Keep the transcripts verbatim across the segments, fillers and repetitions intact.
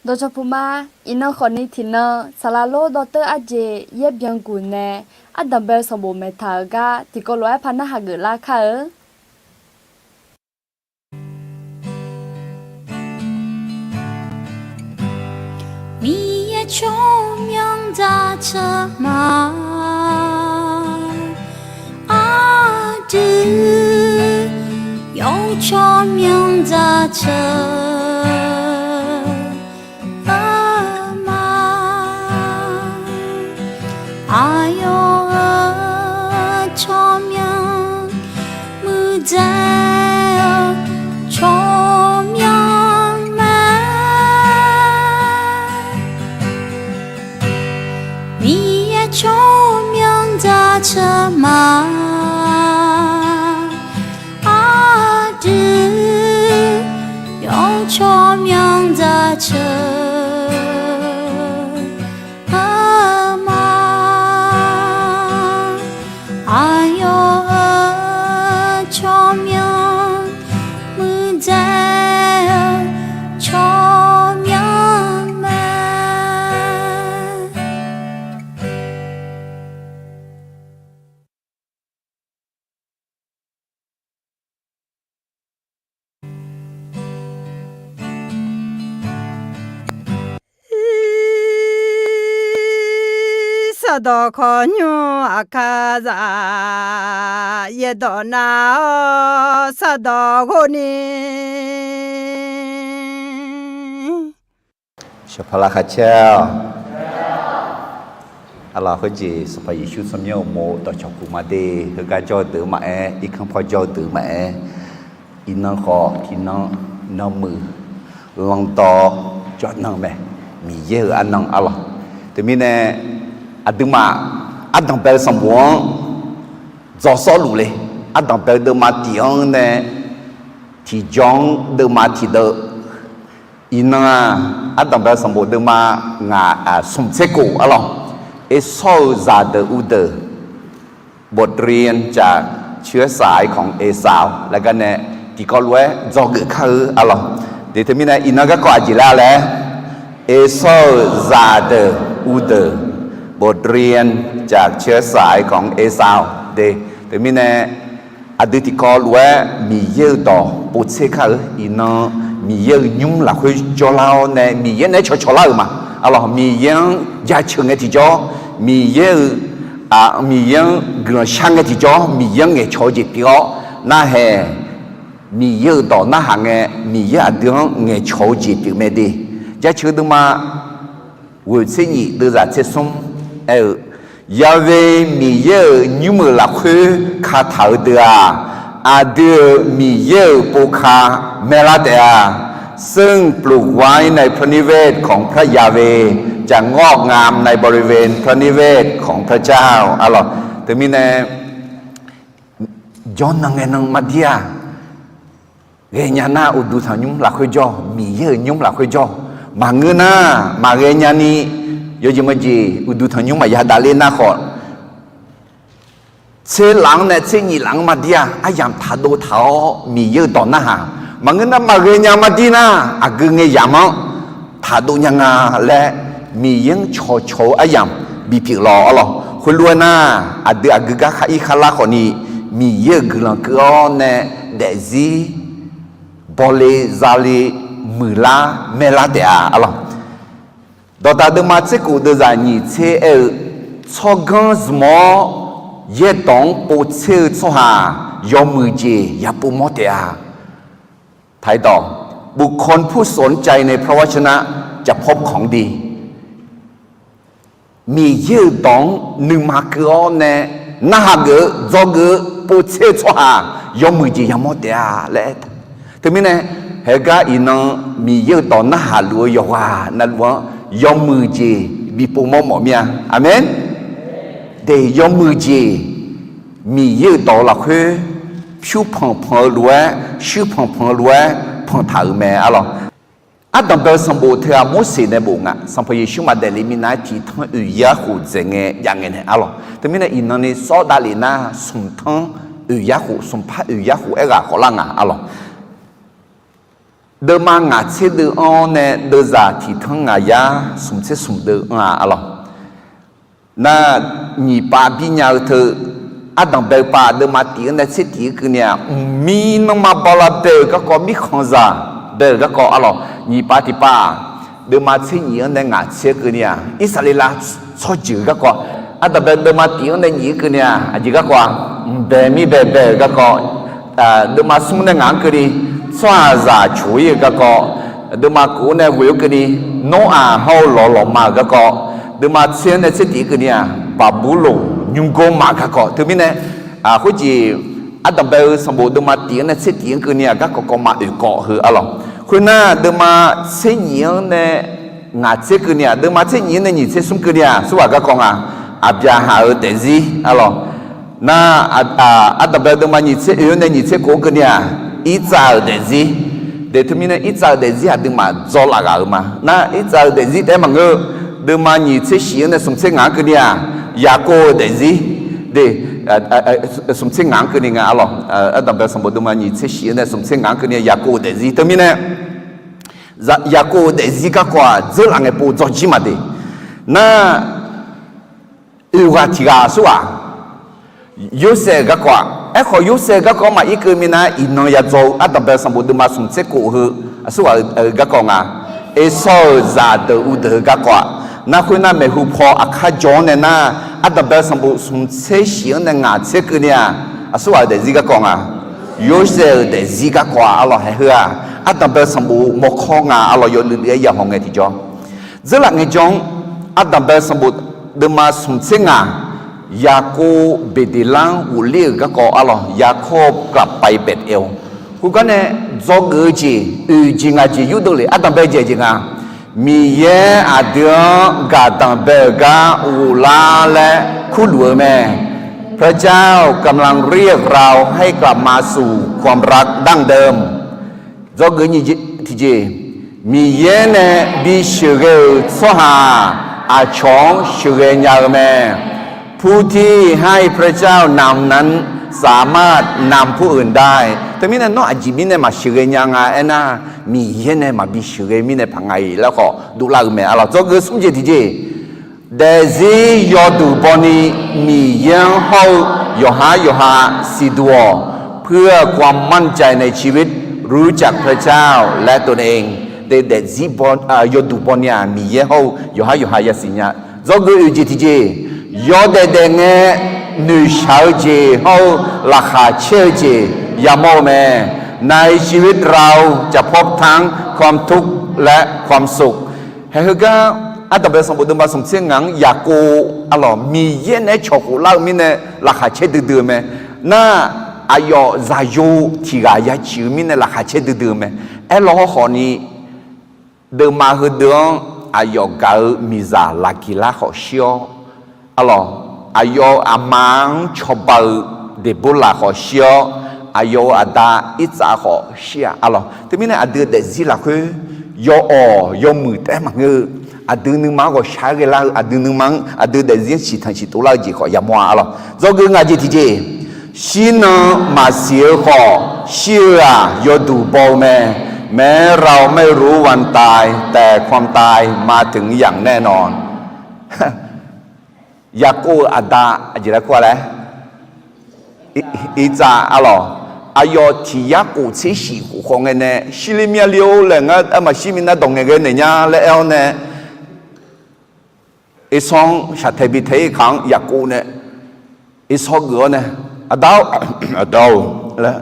Dawqcawq puq ma. Iqnan khawfni tiqnan saqlaq lor dawrteur arjeq yaer byan guq nae, ardanq bae-eu sanqbof maeqtaq-euq gar tiqkawv lof-aer par narhaq geuflar kar-eu. Miqyaer tsawrmyanr dzaqceuq ma. Aqdui yawr tsawrmyanr dzaqceuq-eu ma. Aqyawf-euq tsawrmyanr muiqdzaeq-eu tsawrmyanr mae. Miqyaer tsawrmyanr dzaqceuq ma. Aqdui yawr tsawrmyanr dzaqceuq-eu ma. Aqyawf-euq tsawrmyanr muiqdzaeq-eu tsawrmyanr mae. Sardawq khawqnymr aqkar zaq, yaerdawq nar-awr sardawq ghov ni. Shawqpaq lavkhaq caer-awq. Arlawq, khoerjeq Sanqpaq Yeqsur tsawrmyanr uqmov dawqcawq puq ma de. Heugar jawr-eu deuq maqaer, irkanr paw jawr-eu deuq maqaer, iqnan khawf tiqnan nanmuiq landawr jawrnan mae. Miqyaer-euq arnan arlawq. Teumirnae aqduimaf ardanq bae-eu sanqbof-anr dzaw sawrluf le. Ardanq bae-eu deuvma tif-anr nae tiqjawr-anr deuvma tiqdeuv. Iqnan-aq, ardanq bae-eu sanqbof deuvma ngaq smq tser kof arlawq. Ersawr-eu zaqdeuq uvdeuq, บทเรียนจากเชื้อสายของเอซาว laer gar nae tiqkawv lof-aer dzawgeuf kar-eu arlawq. De teumirnae iqnan garkawv aqjeq lar laer, Ersawr-eu zaqdeuq uvdeuq, บทเรียนจากเชื้อสายของเอซาว de. Teumirnae aqdui tiqkawv lof-aer Miqyaer-euq dawq povtser kar-eu. Iqnan Miqyaer-euq nymr lafkhoer jawrlar-awr nae Miqyaer naeq-aer cawqcawq lar-euq ma. Arlawq, Miqyaer-anr jaceuq ngae tiqjawr, Miqyaer-euq, Miqyaer-anr guiqlanq shar ngae tiqjawr, Miqyaer-anr ngaeqcawq-eu jeq pyeuf-awr narhae, Miqyaer-euq dawq narhaq ngae, Miqyaer aqdui-anr ngaeqcawq-eu jeq pyeuf mae de. Jaceuq deuvma ghoeq tser nyif deuvzaq tser smr aer-eu, Yahweh Miqyaer-euq nymr-euq lafkhoer kataq-eu deuq-aq, aqdui-euq Miqyaer-euq pov ka maerlar taef-a. ซึ่งปลูกไว้ในพระนิเวศของพระยาเวห์ จะงอกงามในบริเวณพระนิเวศของพระเจ้า arlawq. Teumirnae jawrnan ngaenan mardir-aq, ghaenya nar uqduq tanqnymr lafkhoer jawr, Miqyaer-euq nymr lafkhoer jawr. Maqngeur nar maqghaenya ni yawjeq maqjeq uqduq tanqnymr maqya davler nar khawf, tser laf-anr nae tser nyif laf-anr mardir-aq, aryamq taqdov taq-awr Miqyaer-euq dawq narhaq. Maqngeur nar maqghaenya mardir nar, aqgeu ngae yamq-anr taqdov nya nga laer, Miqyaer-anr cawqcawq-eu aryamq bipyeuf lawq arlawq. Khoerlof-aer nar, aqdui aqgeu gar khar ir khar lar khawfni, Miqyaer-euq guiqlanq keuv-awr nae daefzir bawle zale muiqlar maerlar taef-a arlawq. Dawqdaq deuvma tser kof deuvzaq nyiq tser aer-eu, tsawrganr zmq-awr yaerdawq-anr povtser-eu tsawrhaq yawmuiq jeq ya povmawr taef-a. ไทย ดอก บุคคลผู้สนใจในพระวจนะจะพบของดี Miqyaer-euq dawq-anr nuima keuv-awr nae narhaq geuf-eu dzawgeuf-eu povtser-eu tsawrhaq yawmuiq jeq yamawr taef-a laer aer-a. Teumirnae, haegar iqnan Miqyaer-euq dawq narhaq luf-eu yawqghaq navluf-anr yawmuiq jeq bi povmawr mawf mir-a. Aqmeq. De, yawmuiq jeq Miqyaer-euq dawq lafkhoer pyur panq panq-eu lof-aer, shuir panq panq-eu lof-aer panq taq-euq mae arlawq. Ardanq bae-eu sanqbof teu-aq Morseq nae bof nga. Sanqpaq Yeqsur maqdaef le minav-aer tiqtanq oeq yar khof dzaeq ngae jav ngae nae arlawq. Teumirnae iqnan ni sawr davlef nar smq tanr oeq yar khof, smq par oeq yar khof aerghaq khawf lar nga arlawq. Deuvma ngaq tser deuv anr-awr nae deuvzaq tiq tanr ngaq yar smq tser smq deuv anr-a arlawq. Nar, nyiq pav bir nya-eu teu, ardanq bae-eu pav deuvma tif-anr nae tser tif-anr keuvni-aq, mqmir nanrma bala bae-euq garkawv, mirkhanqzaq bae-euq garkawv arlawq. Nyiq pav tiq pav-aq, deuvma tser nyif-anr nae ngaq tser keuvni-a, Irsaqleqlav tsawrjeuq garkawv, ardanq bae deuvma tif-anr nae nyif-anr keuvni-aq, aqjeq garkawv-aq, mqbae mirbae bae-euq garkawv, deuvma smr nae ngaq-anr keuvni, tsawrhaqzaq coq-ir-euq garkawv, deuvma kof-anr nae ghoe-awr keuvni, Noraq hawr-eu lawq lawqma-euq garkawv, deuvma tser-anr nae tser tif-anr keuvni-aq, Baqburloq nymrgor ma garkawv. Teumirnae, khoerjeq ardanq bae-eu sanqbof deuvma tif-anr nae tser tif-anr keuvni-aq, garkawv kawv ma oeq kawv heu arlawq. Khoernar, deuvma tser nyif-anr nae ngaq tser keuvni-aq, deuvma tser nyif-anr nae nyiq tser smr keuvni-aq, aqsurghaq garkawv nga, Aqbyaqhaq-euq daefzir arlawq. Nar, ardanq bae deuvma nyiq tser oe-anr nae nyiq tser kof-anr keuvni-aq, Irtsav-euq daefzir. De, teumirnae Irtsav-euq daefzir aqduimaf dzawr laf ghaq-euq ma. Nar, Irtsav-euq daefzir taef-aer maqngeur, deuvma nyiq tser shif-anr nae smq tser ngaq-anr keuvni-aq, Yaqkov-euq daefzir. De, smq tser ngaq-anr keuvni nga arlawq. Ardanq bae sanqbof deuvma nyiq tser shif-anr nae smq tser ngaq-anr keuvni-aq, Yaqkov-euq daefzir. Teumirnae, Yaqkov-euq daefzir garkawv-aq, dzeurlaf ngae pov dzawr jir maqde. Nar, oeq ghaq tiq ghaq aqsurghaq, Yorsaev-euq garkawv-aq, aerkhawf Yorsaev-euq garkawv maqir keuv minav, iqnan yadzaw-eu ardanq bae sanqbof deuvma smq tser kof heu aqsurghaq-euq garkawv nga. Ersawr-euq zaqdeuq uvdeuq-eu garkawv-aq, nar khoernar maeqhu paw aqkar jawr-anr nae nar, ardanq bae sanqbof smq tser shif-anr nae ngaq tser keuvni-aq, aqsurghaq-euq daefzir garkawv nga. Yorsaev-euq daefzir garkawv-aq arlawq, haeq heu-aq, ardanq bae sanqbof mawrkawr nga arlawq, yawluiv luiv-aer ya haw ngae tiqjawr. Dzeurlaf ngaejawr-anr, ardanq bae sanqbof deuvma smq tser ngaq, Yaqkov Beqdeqlar-anr ghofler-euq garkawv arlawq, Yakob gaqpai Baqtaev-awr. Khoergar nae dzawgeuf-eu jeq oeq jeq ngaq jeq yurdov le, ardanq bae jaeq jeq nga. Miqyaer aqdui-anr gaqdanq bae-euq gar ghoflar laer kurluf-eu mae. พระเจ้ากำลังเรียกเราให้กลับมาสู่ความรักดั้งเดิม Dzawgeuf nyiq jeq tiqjeq, Miqyaer nae bi sheuqghae-euq tsawrhaq aqcawq-anr sheuqghae nya-eu mae. ผู้ที่ให้พระเจ้านำนั้นสามารถนำผู้อื่นได้ Teumirnae nawr aqjeq mirnae maqsheuqghae nya nga aernar, Miqyaer nae maqbi sheuqghae mirnae paq nga-iq laer khawf dovlar-eu mae arlawq. Dzawgeuf smr jeq tiqjeq, daefzir yawduq bawni Miqyaer-anr hawr-eu yawqhar yawqha siqduq-awq. เพื่อความมั่นใจในชีวิต รู้จักพระเจ้าและตนเอง De daefzir yawduq bawni-aq, Miqyaer hawr-eu yawqhar yawqha yasiq nya. Dzawgeuf oeq jeq tiqjeq, yawdaef daef ngae noeqshaq-eu jeq hawr-eu laqkhaq caer-eu jeq yamawr-eu mae. ในชีวิตเราจะพบทั้งความทุกข์และความสุข Haeq heugar, ardanq bae sanqbof deuvma smq tser ngaq-anr Yaqkov arlawq, Miqyaer naeq-aer cawq khof lar-eu mirnae laqkhaq caer duidui-eu mae. Nar, aqyawf zaqyo tiq ghaq ya ciq-eu mirnae laqkhaq caer duidui-eu mae. Aerlawr hawrkhawf ni, deuvma heudeuq-anr aqyawf gaq-eu miqzaq Laqgeqlar khawf shir-awr arlawq, aqyawf-euq aqma-anr cawba-eu Deqborlaq khawf shir-awr, aqyawf-euq aqda Irtsav khawf shir-aq arlawq. Teumirnae aqdui daefzir lafkhoer yawawq yawmuiq taef-aer maqngeur-eu, aqdui nuima-anr ghawqshaq-aer ghaelar-eu, aqdui nuima-anr aqdui daefzir-anr ciqtanq ciqtov lar-eu jeq khawf yamawr-a arlawq. Dzawgeuf ngaq jeq tiqjeq, shirnan maqsiq-eu khawf shir-eu-aq yawduq baw-eu mae. แม้เราไม่รู้วันตาย แต่ความตายมาถึงอย่างแน่นอน Yaqkov-euq aqda aqjeq laer kur-a laer, Irtsav arlawq, aqyawf tiq yar khof tser shif khof khawf ngae nae shirler myav le-or laer ngar aer maqshir minav dawq ngaeqghae naeq nya laer aer-awr nae, Ersawr-anr shaqtae bi tae-ir kaq-anr Yaqkov nae, Ersawr geuf-awr nae, Aqda-or, aqda-or laer,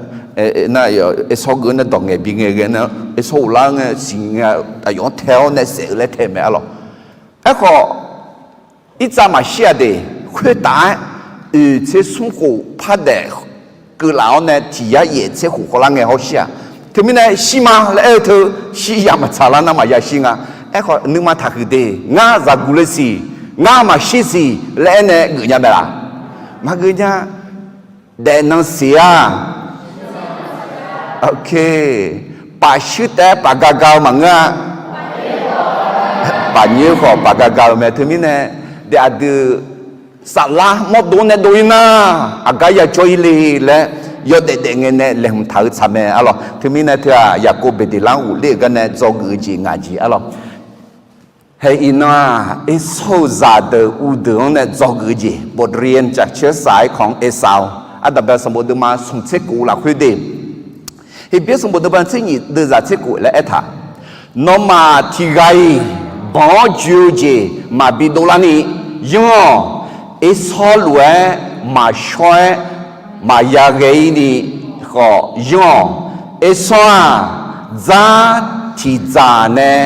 nar, Ersawr geuf-awr nae dawq ngaeq bi ngaeqghae nae, Ersawr ghoflar-eu ngae siqnya aqyawf-anr tae-awr nae saef-eu laer tae mae arlawq. Aerkhawf, Irtsav maqshir-aq de, khoertav-aer oeq tser smr khof par daef keuvlaf-awr nae tiq yar yaef tser khof khawvlar ngae hawr shir-aq. Teumirnae shir ma laer aer-eu teu, shir ya maqtsaq lar nar maqya shir nga. Aerkhawf nuima taqhuiq de, ngar zaqguq le siq, ngar maqshir siq laer aer nae geufnya mae laq? Maqgeuf nya. Daefnan siq-a. Ok. Paf shuir taef-aer paf gaga-eu maqngeur-a. Paf nyoer khawf paf gaga-eu mae. Teumirnae, de aqdui saflar mawrdo nae dov-ir nar, aqgar ya jawr-ir le laer, yawdaef daef ngae nae laeqhmq taq-eu tsaq mae arlawq. Teumirnae teu-aq, Yaqkov Beqdeqlar ghofler-euq gar nae dzawgeuf-eu jeq ngaq jeq arlawq. Hae iqnan-aq, Ersawr-euq zaqdeuq uvdeuq-anr nae dzawgeuf-eu jeq, บทเรียนจากเชื้อสายของเอสาว Aqdaqbae sanqbof deuvma smq tser kof lafkhoer de, Heqbyaer sanqbof deuvma tser nyif deuvzaq tser kof laer aertaq, nawmaf tiq ghaq-iq banq-awr joe-eu jeq maqbi dovlarni yanr-awq. Ersawr lof-aer maqshawr-aer maqya ghae-ir ni khawf yanr-awq. Ersawr-aq, dzar tiqdzaq nae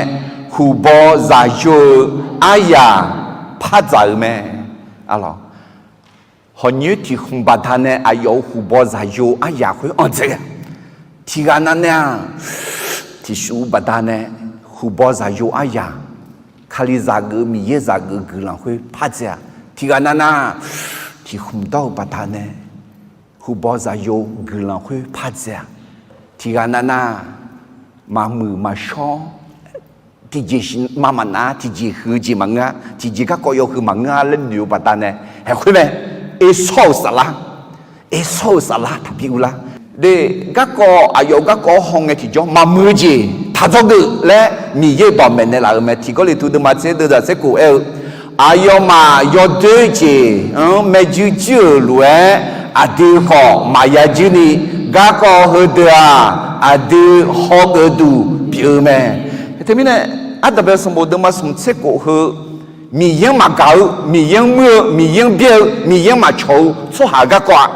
huqbaw zaqyo-eu aryaq par dzaq-euq mae. Hawqnyoer tiq khmq baqdanae aqyawf-euq huqbaw zaqyo aryaq khoer anr dzae-a. Tiqghaq nav nae-aq, tiqshuv baqdanae huqbaw zaqyo aryaq, Kalizaq geuf-eu Miqyaer zaq geuf-eu guiqlanq khoer par dzae-a. Tiqghaq nav nar, tiq khmq dawr-eu baqdanae huqbaw zaqyo guiqlanq khoer par dzae-a. Tiqghaq nav nar, maqmuiq maqshawr, tiqjeq siqma maqnav, tiqjeq huiq-eu jeq maqngeur-a, tiqjeq garkawv yawhuiq maqngeur-a laer noeq-eu baqdanae, haeq khoer mae, Ersawr-euq saflar, Ersawr-euq saflar taqbi uvlar. De, garkawv aqyawf-euq garkawv-anr hawngae tiqjawr maqmuiq-eu jeq taq dzawgeuf laer Miqyaer-euq dawq maeqnaeq laf-euq mae. Tiq Gawrliqtu deuvma tser deuvzaq tser kof aer-eu, aqyawfmaf yawdoer jeq-anr maerjuir juir-euq lof-aer, aqdui khawf maqya juir ni, garkawv heudeuq-aq, aqdui hawgeuf duq pyeuf-eu mae. Teumirnae, Aqdaqbae sanqbof deuvma smq tser kof heu, Miqyaer-anr maqgaq-eu, Miqyaer-anr muir-eu, Miqyaer-anr byaer-eu, Miqyaer-anr maqcawq-eu tsawrhaq-euq garkawv-aq,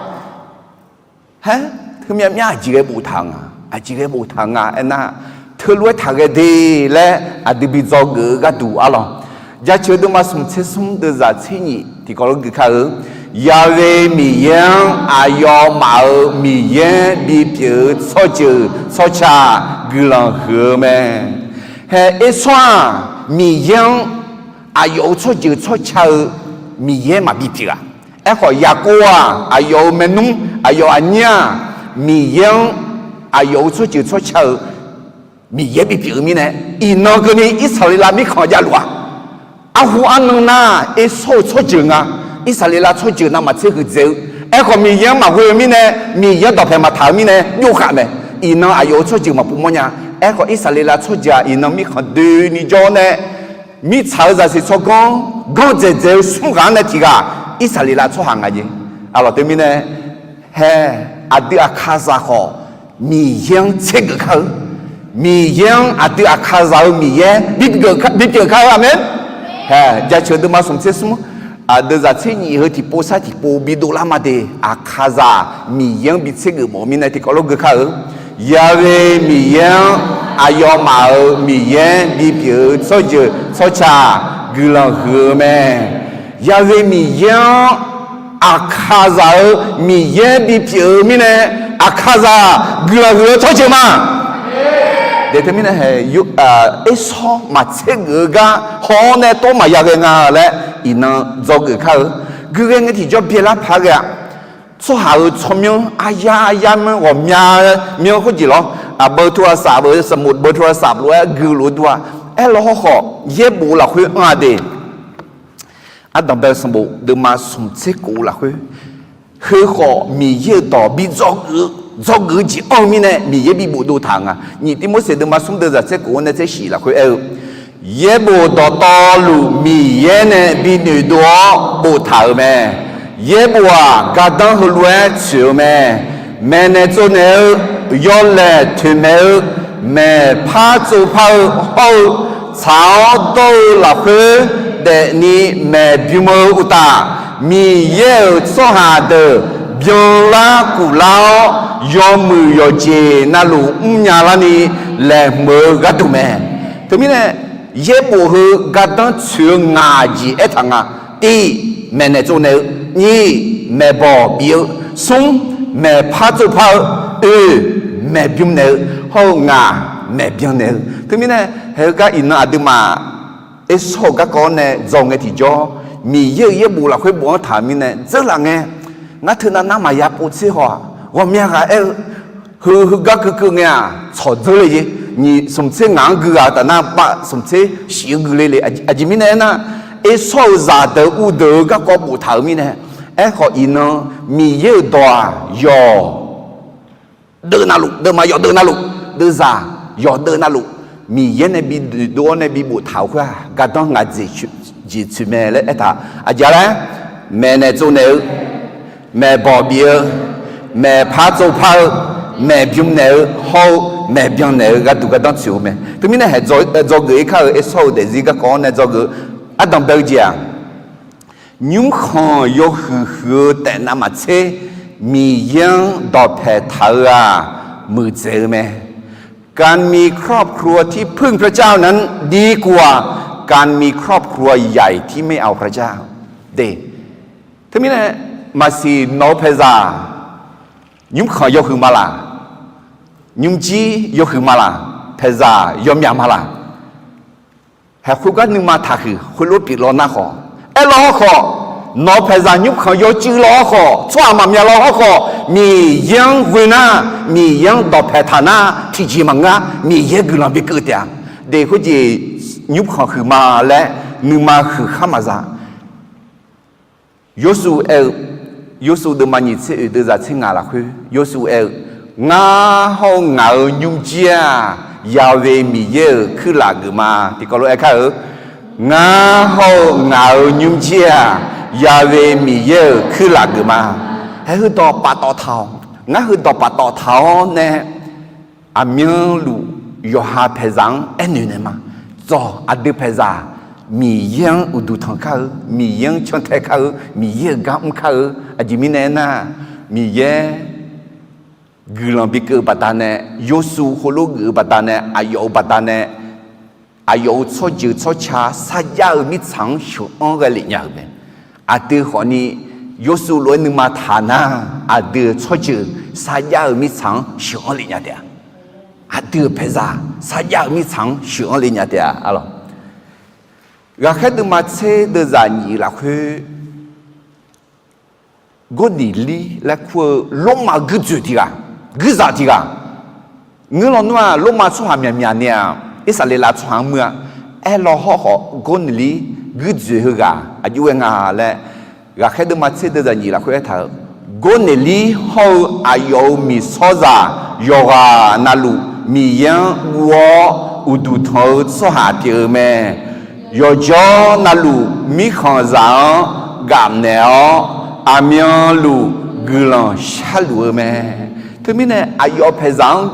haer, heumyav myav aqjeq ghae boftaq-eu nga, aqjeq ghae boftaq-eu nga aernar, teulof-aer taqghae de laer aqdui bi dzawgeuf-eu gharduq arlawq. Jaceuq deuvma smq tser smr deuvzaq tser nyif tiqkawv lof gui kar-eu, Yaghae Miqyaer-anr aqyawfmaf-euq Miqyaer bipyeuf-eu tsawrjeuq tsawrca guiqlanq huiq-eu mae. Hae, Ersawr-aq, Miqyaer-anr aqyawf-euq tsawrjeuq tsawrca-eu Miqyaer maqbi pyeuf-aq. Aerkhawf, Yaqkov-aq, aqyawf-euq maernmr, aqyawf aqnyir-aq, Miqyaer-anr aqyawf-euq tsawrjeuq tsawrca-eu Miqyaer bipyeuf-eu mirnae, iqnan keuvni Irsaqleqlav mirkhanq javluf-aq, arhu arnan nar Ersawr-euq tsawrjeuq nga. Irsaqleqlav tsawrjeuq navmaqtser huiqdzaeq-eu, aerkhawf Miqyaer-anr maqghoe-eu mirnae, Miqyaer-anr dawqpaeq maqtaq-eu mirnae jov khaf mae. Iqnan aqyawf-euq tsawrjeuq maqpov mawrnya. Aerkhawf, Irsaqleqlav tsawrjeuq-aq, iqnan mirkhanq doeni jawr nae mirtsaq-euq zaqsiq tsawrganr ganr dzaeqdzaeq-eu smr ghaq-anr nae tiq ghaq Irsaqleqlav tsawrhaq nga jeq. Arlawq, teumirnae, hae, aqdui Aqkaqzaq khawf Miqyaer-anr tsergeuf kar-eu, Miqyaer-anr aqdui Aqkaqzaq-eu Miqyaer bipyeuf kar-eu, aqmeq. Hae, Jaceuq deuvma smq tser smr, aqdui zaq tser nyif heu tiqpov sar tiqpov bidov lar ma de, Aqkaqzaq Miqyaer-anr bi tsergeuf mawf-eu mirnae tiqkawv lof gui kar-eu, Yaghae Miqyaer-anr aqyawfmaf-euq Miqyaer bipyeuf-eu tsawrjeuq tsawrca guiqlanq huiq-eu mae. Yaghae Miqyaer-anr Aqkaqzaq-euq Miqyaer bipyeuf-eu mirnae, Aqkaqzaq guiqlanq huiq-eu tsawrjeuq ma. Daeq teumirnae hae, Ersawr maqtsergeuf-eu gar haw-awr nae tawr maqya ghae nga laer iqnan dzawgeuf kar-eu. Guighae ngae tiqjawr byaelar paq ghae-a. Tsawrhaq-euq tsawrmyanr aryar aryar myanr ghawqmya myanr khoerjeq lawr, aqbeu โทรศัพท์ beu สมุด beu โทรศัพท์ lof-aer gui lof-eu dur-a. Aerlawr hawrkhawf yaerbof lafkhoer anr-a de. Ardanqbae sanqbof deuvma smq tser kof lafkhoer, heukhawf Miqyaer-euq dawq bi dzawgeuf-eu jeq anr-eu mirnae Miqyaer bi bofdov taq-euq nga. Nyiq Tirmorseq deuvma smr deuvzaq tser kof-anr nae tser shif lafkhoer aer-eu, Yaerbof dawqtawvluf Miqyaer nae bi noeqdov-awr boftaq-euq mae. Yaerbof-aq, gardanr heulof-aer tsoeq-eu mae. Maeqnaeq tsovnaeq-eu, yawlaeq toeqmaeq-eu, maeqpar tsovpar-eu hawr-eu, tsaq-awr dawr-eu lafkhoer daefni maeqbym-eu uqtaf, Miqyaer-euq tsawrhaq deuq byanlar kuflar-awr, yawmuiq yawqjeq navluf mrnya larni laeqhmq-eu gharduq mae. Teumirnae, yaerbof heu gardanr tsoeq-eu ngaq jeq aertaq nga. Tiv, maeqnaeq tsovnaeq-eu. Nyiq, maeqbawq bif-eu. Smr, maeqpar tsovpar-eu. Oe, maeqbym naeq-eu. Hawr-eu ngaq, maeqbyan naeq-eu. Teumirnae, haeq-eu gar iqnan aqduimaf Ersawr-euq garkawv-anr nae dzaw ngae tiqjawr, Miqyaer-euq yaerbof lafkhoer bof-anr taq-euq mirnae dzeurlaf ngae, ngar teunav nar maqya pov tser haw-aq, ghawqmya ghaq aer-eu, heu heugar keuvkeuv ngae-aq tsawq dzeur le jeq. Nyiq smq tser ngaq-anr gui ghaq-eu taf nar, bav smq tser shif-eu gui le le. Aqjeq mirnae aernar, Ersawr-euq zaqdeuq uvdeuq-eu garkawv boftaq-euq mirnae. Aerkhawf iqnan Miqyaer-euq dawq-aq yawq deuvnav luf, deuvma yawf deuvnav luf, deuvzaq yawf deuvnav luf, Miqyaer nae bi duidov-awr nae bi boftaq-euq khoer-aq, gardanr ngaq jeq jeq tsoeq mae laer aertaq. Aqjeq laer, maeqnaeq tsovnaeq-eu, maeqbawq bif-eu, maeqpar tsovpar-eu, maeqbymr naeq-eu hawr-eu maeqbyan naeq-eu gharduq gardanr tsoeq-eu mae. Teumirnae haeq dzawgeuf-ir kar-euq Ersawr-euq daefzir garkawv-anr nae dzawgeuf-eu ardanq bae-eu jeq-aq, nymrkhanq yawhuiq huiq-eu taef navmaqtser Miqyaer-anr dawqpae taq-eu-aq, muiqdzaeq-eu mae. การมีครอบครัวที่พึ่งพระเจ้านั้นดีกว่าการมีครอบครัวใหญ่ที่ไม่เอาพระเจ้า de. Teumirnae maqsiq nawq-eu paeqzaq nymrkhanq yawhuiq ma laq, nymrjir yawhuiq ma laq, paeqzaq yawmyaq ma laq. Haeq khoergar nuima taqhuiq khoerlof pyeuf law nar khawf, aerlaw hawrkhawf, nawq-eu paeqzaq nymrkhanq yawcuiv law hawrkhawf, tsawrhaq maqmya law hawrkhawf, Miqyaer-anr ghoe nar, Miqyaer-anr dawqpae taq nar tiqjeq maqngeur-a. Miqyaer guiqlanq bikeuv taef-a. De khoerjeq nymrkhanq huiq ma laer nuima huiq khar maqza. Yawshuif aer-eu, Yawshuif deuvma nyiq tser oeq deuvzaq tser ngaq lafkhoer Yawshuif aer-eu, Ngar hawr-eu ngaq-euq nymrjir-aq, Yahweh Miqyaer-euq kuirlaf geuf ma. Tiqkawv lof-aer kar-eu, Ngar hawr-eu ngaq-euq nymrjir-aq, Yahweh Miqyaer-euq kuirlaf geuf ma. Haeq heudawq paftawf taq-awq. Ngar heudawq paftawf taq-awr nae aqmyanluf yawqha paeqzaq-anr aernoeq naeq ma. Dzawq aqdui paeqzaq Miqyaer-anr uqduq tanq kar-eu, Miqyaer-anr cantae kar-eu, Miqyaer-euq gar mr kar-eu. Aqjeq mirnae aernar, Miqyaer guiqlanq bikeuv-eu baqdanae, Yawshuif heulof geuf-eu baqdanae, aqyawf-euq baqdanae, aqyawf-euq tsawrjeuq tsawrca sarjax-eu mirtsaq-anr sheuq-anr ghae lef nya-euq mae. Aqdui khawfni Yawshuif lof-aer nuima taq nar, aqdui-euq tsawrjeuq sarjax-eu mirtsaq-anr sheuq-anr lef nya taef-a. Aqdui-euq paeqzaq sarjax-eu mirtsaq-anr sheuq-anr lef nya taef-a. Aqlawq, ghaqkhaer deuvma tser deuvzaq nyiq lafkhoer Gawrniqlir laer kur-eu Lormav guirdzoeq tiq ghaq, guirzaq tiq ghaq, ngeur lawnmr-aq, Lormav tsawrhaq myaqmyaq ni-aq, Irsaqleqlav tsawrhaq-anr muir-a. Aerlaw hawrkhawf, Gawrniqlir guirdzoeq heughaq aqjox ghae nga laer, ghaqkhaer deuvma tser deuvzaq nyiq lafkhoer aertaq-euq, Gawrniqlir hawr-eu aqyawf-euq miqshawrzaq yawqghaq navluf Miqyaer-anr guv-awr uqduq tanq-eu tsawrhaq pyeuf-eu mae. Yawqjawr navluf mirkhanqzaq-anr gafnaeq-awr, aqmyanluf guiqlanq sharluf-eu mae. Teumirnae aqyawf paeqzaq-anr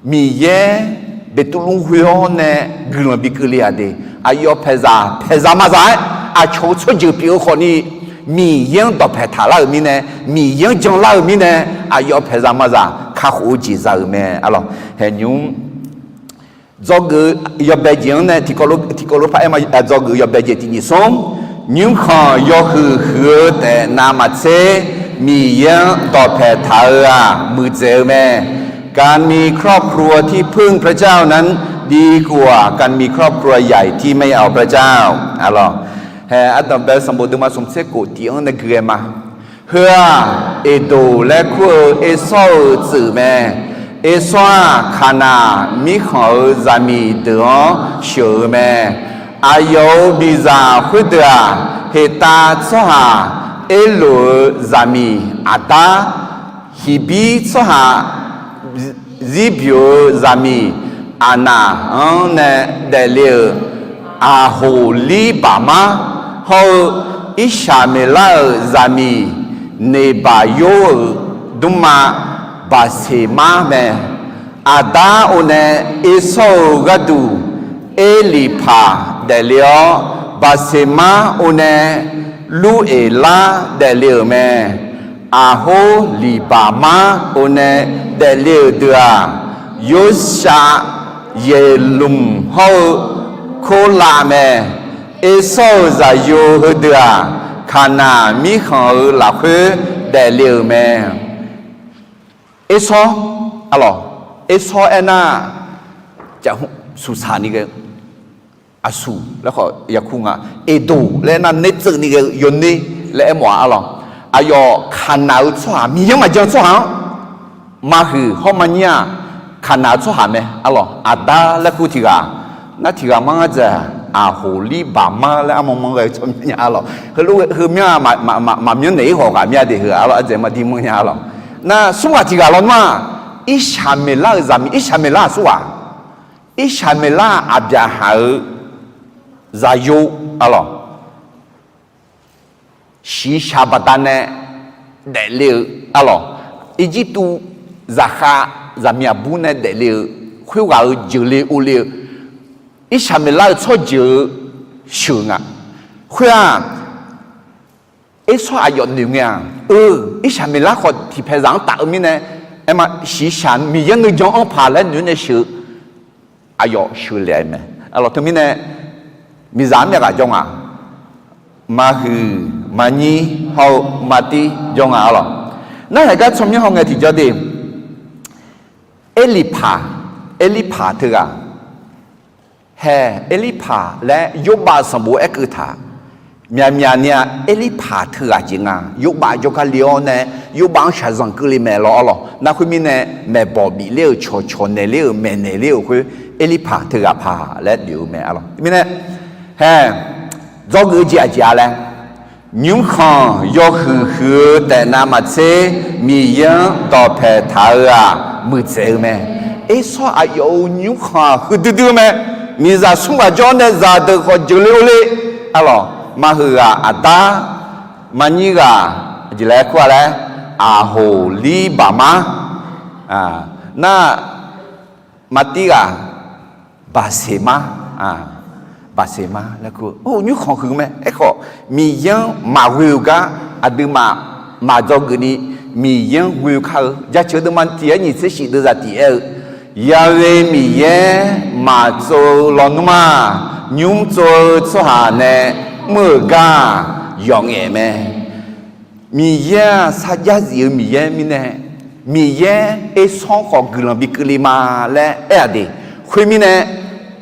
Miqyaer beqtuvluv ghoe-awr nae guiqlanq bikeuv le-aq de. Aqyawf paeqzaq, paeqzaq mazaq-aer aqcawq-euq tsawrjeuq pyeuf-eu khawfni, Miqyaer-anr dawqpae taqlar-euq mirnae, Miqyaer-anr janlar-euq mirnae, aqyawf paeqzaq mazaq kakhof-eu jeq za-euq mae. Aqlawq, haeqnymr dzawgeuf-eu yawbae jeq-anr nae tiqkawv lof par aer ma. Dzawgeuf-eu yawbae jeq tiq nyiq smr, nymrkhanq yawhuiq huiq-eu taef navmaqtser Miqyaer-anr dawqpae taq-eu-aq muiqdzaeq-eu mae. การมีครอบครัวที่พึ่งพระเจ้านั้นดีกว่าการมีครอบครัวใหญ่ที่ไม่เอาพระเจ้า Aqlawq, haeq ardanq bae-eu sanqbof deuvma smq tser kof tiq-anr nae gui-aer ma. Heu-aq, Eqdoq laer kur-eu Ersawr-euq tsuif mae. Ersawr-aq, Kaqnaq mirkhanq-euq zaqmiq deuq-anr sheuq-eu mae. Aqyawf-euq miqzaq khoerdeuq-aq, Heqtav tsawrhaq Erloq-euq zaqmiq Aqdar, Hiqbir tsawrhaq Zirbyoq-euq zaqmiq Aqnaq-anr nae daefle-euq Aqhoqlirbaqmar hawr-eu, Irsaqmeqlar-euq zaqmiq Neqbaqyor-euq dmrma Baqseqmar mae. Aqdar or nae Ersawr-euq gharduq Erliqpaq daefle-awr, Baqseqmar or nae Lurqeqlar daefle-euq mae. Aqhorliqbaqmar or nae daefle-euq deuq-aq, Yorsav, Yeqlmq hawr-eu Korlav mae. Ersawr-euq zaqyo heudeuq-aq, Kaqnaq mirkhanq-euq lafkhoer daefle-euq mae. Ersawr, aqlawq, Ersawr aernar, suqsaq ni ghae-eu aqsur laer khawf yakur nga. Eqdoq laer aernar, nertseuvni ghae-eu yawner laer aermawf-a. Aqlawq, aqyawf Kaqnaq-euq tsawrhaq, Miqyaer maqjan tsawrhaq-anr maqhuiq hawr maqnyir-aq, Kaqnaq-euq tsawrhaq mae. Aqlawq, Aqdar laer kur tiq ghaq, nar tiq ghaq manr-a dzaeq, Aqhoqlirbaqmar laer armawr manr ghae-eu tsawrmyanr nya. Aqlawq, heulof heumyanr-aq, maqmyanr naeq-ir hawq ghaq myanr de heu. Aqlawq, aqdzaeq maqdir manr nya. Aqlawq, nar smr ghaq tiq ghaq lawnmr-aq, Irsaqmeqlar-euq zaqmiq, Irsaqmeqlar aqsurghaq, Irsaqmeqlar Aqbyaqhaq-euq zaqyo, arlawq, shiqshaq baqdanae daefle-eu, arlawq, Irjirtuv zaqkhav zaqmiq aqbur nae daefle-eu, khoerghaq-euq jeuqle ovle-eu, Irsaqmeqlar-euq tsawrjeuq-eu sheuq nga. Khoer-aq, Ersawr aqyawf noeq ngae-aq, eu, Irsaqmeqlar khawf tiqpaeq zaq-anr taf-eu mirnae, aerma shiqshaq Miqyaer nuijan-anr paq laer noeq-aer nae sheuq-eu, aqyawf sheuqle-a mae. Arlawq, teumirnae miqzaq-anr myavghaq jawr nga. Maqhuiq, maqnyir hawr-eu maqtir jawr nga, arlawq. Narhaq gar tsawrmyanr hawngae tiqjawr de, Erlirpaq, Erlirpaq teughaq, hae, Erlirpaq laer Yorbav sanqbof aerkeuv taq, myaqmyaq ni-a, Erlirpaq teughaq jeq nga. Yorbav jawrgar le-awr nae, Yorbav-anr shaqzanq keuvle mae lawr, arlawq. Nar khoermirnae, maeqbawq bifler-euq cawqcawq naeqler-euq maeqnaeq ler-euq khoer, Erlirpaq teughaq paq laer noeq-eu mae, arlawq. Mirnae, hae, dzawgeuf-eu jeq aqjeq-a laer, nymrkhanq yawhuiq huiq-eu taef navmaqtser, Miqyaer-anr dawqpaeq taq-eu-aq muiqdzaeq-eu mae. Ersawr aqyawf-euq nymrkhanq-aq huiqdui dui-eu mae. Miqzaq smr ghaq jawr nae zaqdeuq khawf jeuqle ovle, arlawq. Maqhuiq ghaq Aqdar, maqnyir ghaq, jeq laer kur-a laer, Aqhoqlirbaqmar, nar, maqtir ghaq Baqseqmar, Baqseqmar laer kur-eu, nymrkhanq huiq-eu mae. Aerkhawf, Miqyaer-anr maqghoe-euq gar aqduimaf maqdzawgeuf ni, Miqyaer-anr ghoe kar-eu jaceuq deuvma tiq-aer nyiq tser shif deuvzaq tiq aer-eu, Yaghae Miqyaer maqtsov-eu lawnmr-aq, nymr tsov-eu tsawrhaq nae mr-euq gar-aq, yawf ngaef mae. Miqyaer-aq sarjax zif-eu Miqyaer mirnae, Miqyaer Ersawr khawf guiqlanq bi keuvle ma laer aer-aq de. Khoermirnae,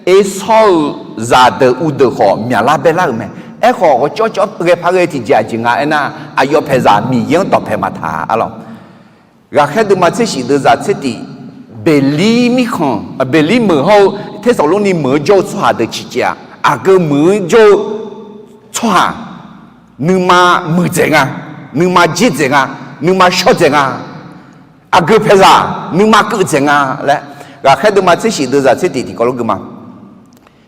Ersawr-euq zaqdeuq uvdeuq khawf myaqlar baelar-euq mae. Aerkhawf, ghawqcawv cawv ghae par ghae tiqjeq aqjeq nga aernar, aqyawf paeqzaq Miqyaer-anr dawqpaeq maqtaq, arlawq. Ghaqkhaer deuvma tser shif deuvzaq tser tif, Beqlir mirkhanq, Beqlir meuq hawr-eu Tersaqlorni meuq-anr jawr-eu tsawrhaq deuq ciqcaev-aq, aqgeu meuq-anr jawr-eu tsawrhaq nuima muiqdzaeq nga, nuima jerdzaeq nga, nuima shawrdzaeq nga, aqgeu paeqzaq nuima keuvdzaeq nga laer, ghaqkhaer deuvma tser shif deuvzaq tser tif tiqkawv lof gui ma.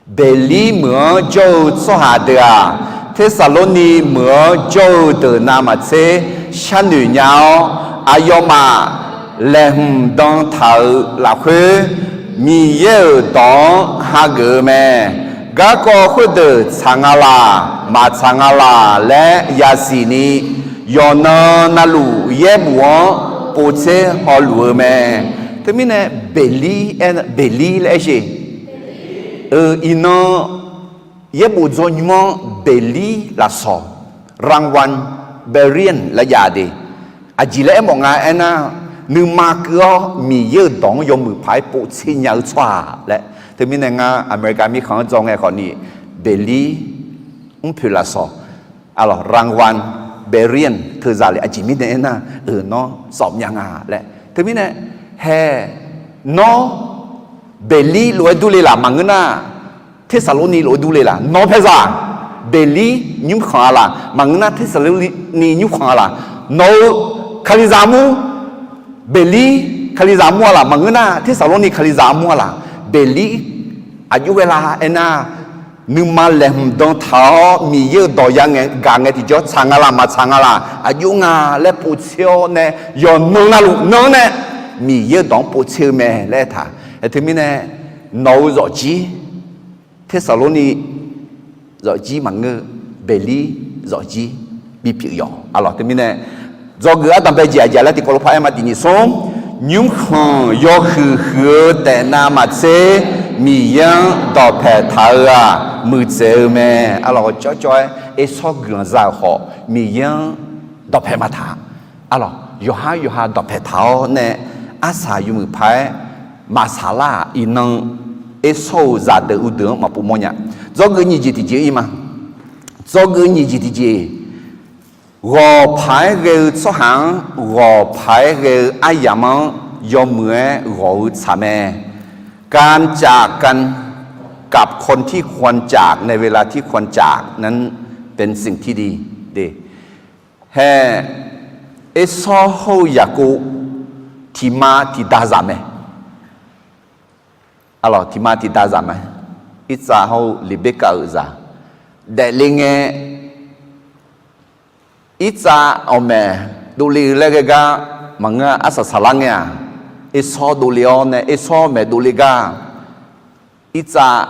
Beqlir meuq-anr jawr-eu tsawrhaq deuq-aq, Tersaqlorni meuq-anr jawr-eu deuq navmaqtser sharnoeq nya-awr, aqyawfmaf laeqhmq dan taq-euq lafkhoer, Miqyaer-euq dawq-anr hageuf-eu mae. Garkawv khoerdeuq tsaq nga laq, maqtsaq nga laq laer yasiq ni, yawqnan navluf yaerbof-anr povtser hawluf-eu mae. Teumirnae, Beqlir aer, Beqlir laer aer sheq. Eu, iqnan yaerbof dzaw nymr-anr Beqlir lafsawq, Rangwan Berean laer jav de. Aqjeq laer aermawf nga aernar, nuima keuv-awr Miqyaer-euq dawq-anr yawmuiq paq-aer povtser nya-eu tsawrhaq laer. Teumirnae ngar America mirkhanq-anr dzaw ngae khawfni, Beqlir mrpoeq lafsawq, arlawq, Rangwan Berean teuzaq le aqjeq mirnae aernar, euq nawr sawf myav nga laer. Teumirnae, hae, nawr Beqlir lof-aer durle laq maqngeur nar, Tersaqlorni lof-aer durle laq. Nawq paeqzaq Beqlir nymrkhanq-a laq maqngeur nar, Tersaqlorni nymrkhanq-a laq. Nawq-euq kalizaq armur Beqlir kalizaq armur-a laq maqngeur nar, Tersaqlorni kalizaq armur-a laq. Beqlir aqjox ghae la aernar, nuima laeqhmq dan taq-awr Miqyaer-euq dawq ya ngae gaq ngae tiqjawr tsaq nga laq maqtsaq nga laq aqjox nga laer povtser-awr nae, yawqnan navluf nan-anr nae Miqyaer-euq dawq-anr povtser-eu mae laer aertaq. Teumirnae, nawq-euq zawqjir, Tersaqlorni zawqjir maqngeur, Beqlir zawqjir bipyeuf yawq. Arlawq, teumirnae, dzawgeuf ardanqbae jeq aqjeq laer tiqkawv lof par aer ma tiq nyiq smr, nymrkhanq yawhuiq huiq-eu taef navmaqtser Miqyaer-anr dawqpaeq taq-eu-aq muiqdzaeq-eu mae. Arlawq, cawvcawv-aer Ersawr guiqlanq za-euq khawf Miqyaer-anr dawqpaeq maqtaq. Arlawq, yawqhar yawqha dawqpaeq taq-awr nae arsaq yawmuiq paq-aer maqsaq lar-aq, iqnan Ersawr-euq zaqdeuq uvdeuq-anr maqpov mawrnya. Dzawgeuf nyiq jeq tiqjeq-ir ma. Dzawgeuf nyiq jeq tiqjeq, ghawq paq-aer ghae-eu tsawrhaq-anr ghawq paq-aer ghae-eu aryamq-anr yawmuiq-aer ghawq-eu tsaq mae. การจากกัน กับคนที่ควรจากในเวลาที่ควรจากนั้นเป็นสิ่งที่ดี Hae, Ersawr hawr-eu Yaqkov tiqma tiqda zaq mae. Arlawq, tiqma tiqda zaq mae. Irtsav hawr-eu Leqberkav-euq zaq daefle ngae, Irtsav awqmaeq dovle-eu laer ghae gar maqngeur-a. Arsaq saqlar ngae-aq, Ersawr dovle-awr nae Ersawr maeq dovle gar, Irtsav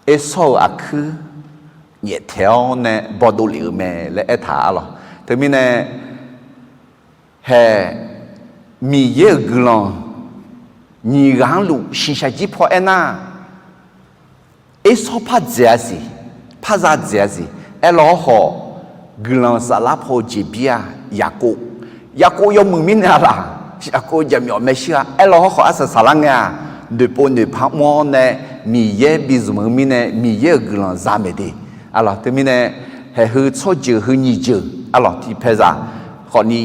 Ersawr-euq aqkuir nyaeftaeq-awr nae bawdov lef-euq mae laer aertaq arlawq. Teumirnae, haeq Miqyaer-euq guiqlanq nyiq ghaq-anr luf shiqshaq jir paw aernar, Ersawr par dzaeq-a siq, par za dzaeq-a siq. Aerlawr hawrkhawf, guiqlanq saflar paw-eu jeqbir-aq, Yaqkov. Yaqkov yawmuiq mirnae-a laq? Yaqkov jaqmyawf maershuir-a. Aerlawr hawrkhawf, arsaq saqlar ngae-aq, noeqpov noeqpar mr-awr nae Miqyaer bi zmq-eu mirnae, Miqyaer-euq guiqlanq za maeq de. Arlawq, teumirnae, haeq heu tsawrjeuq heu nyiq jeuq arlawq, tiqpaeqzaq khawfni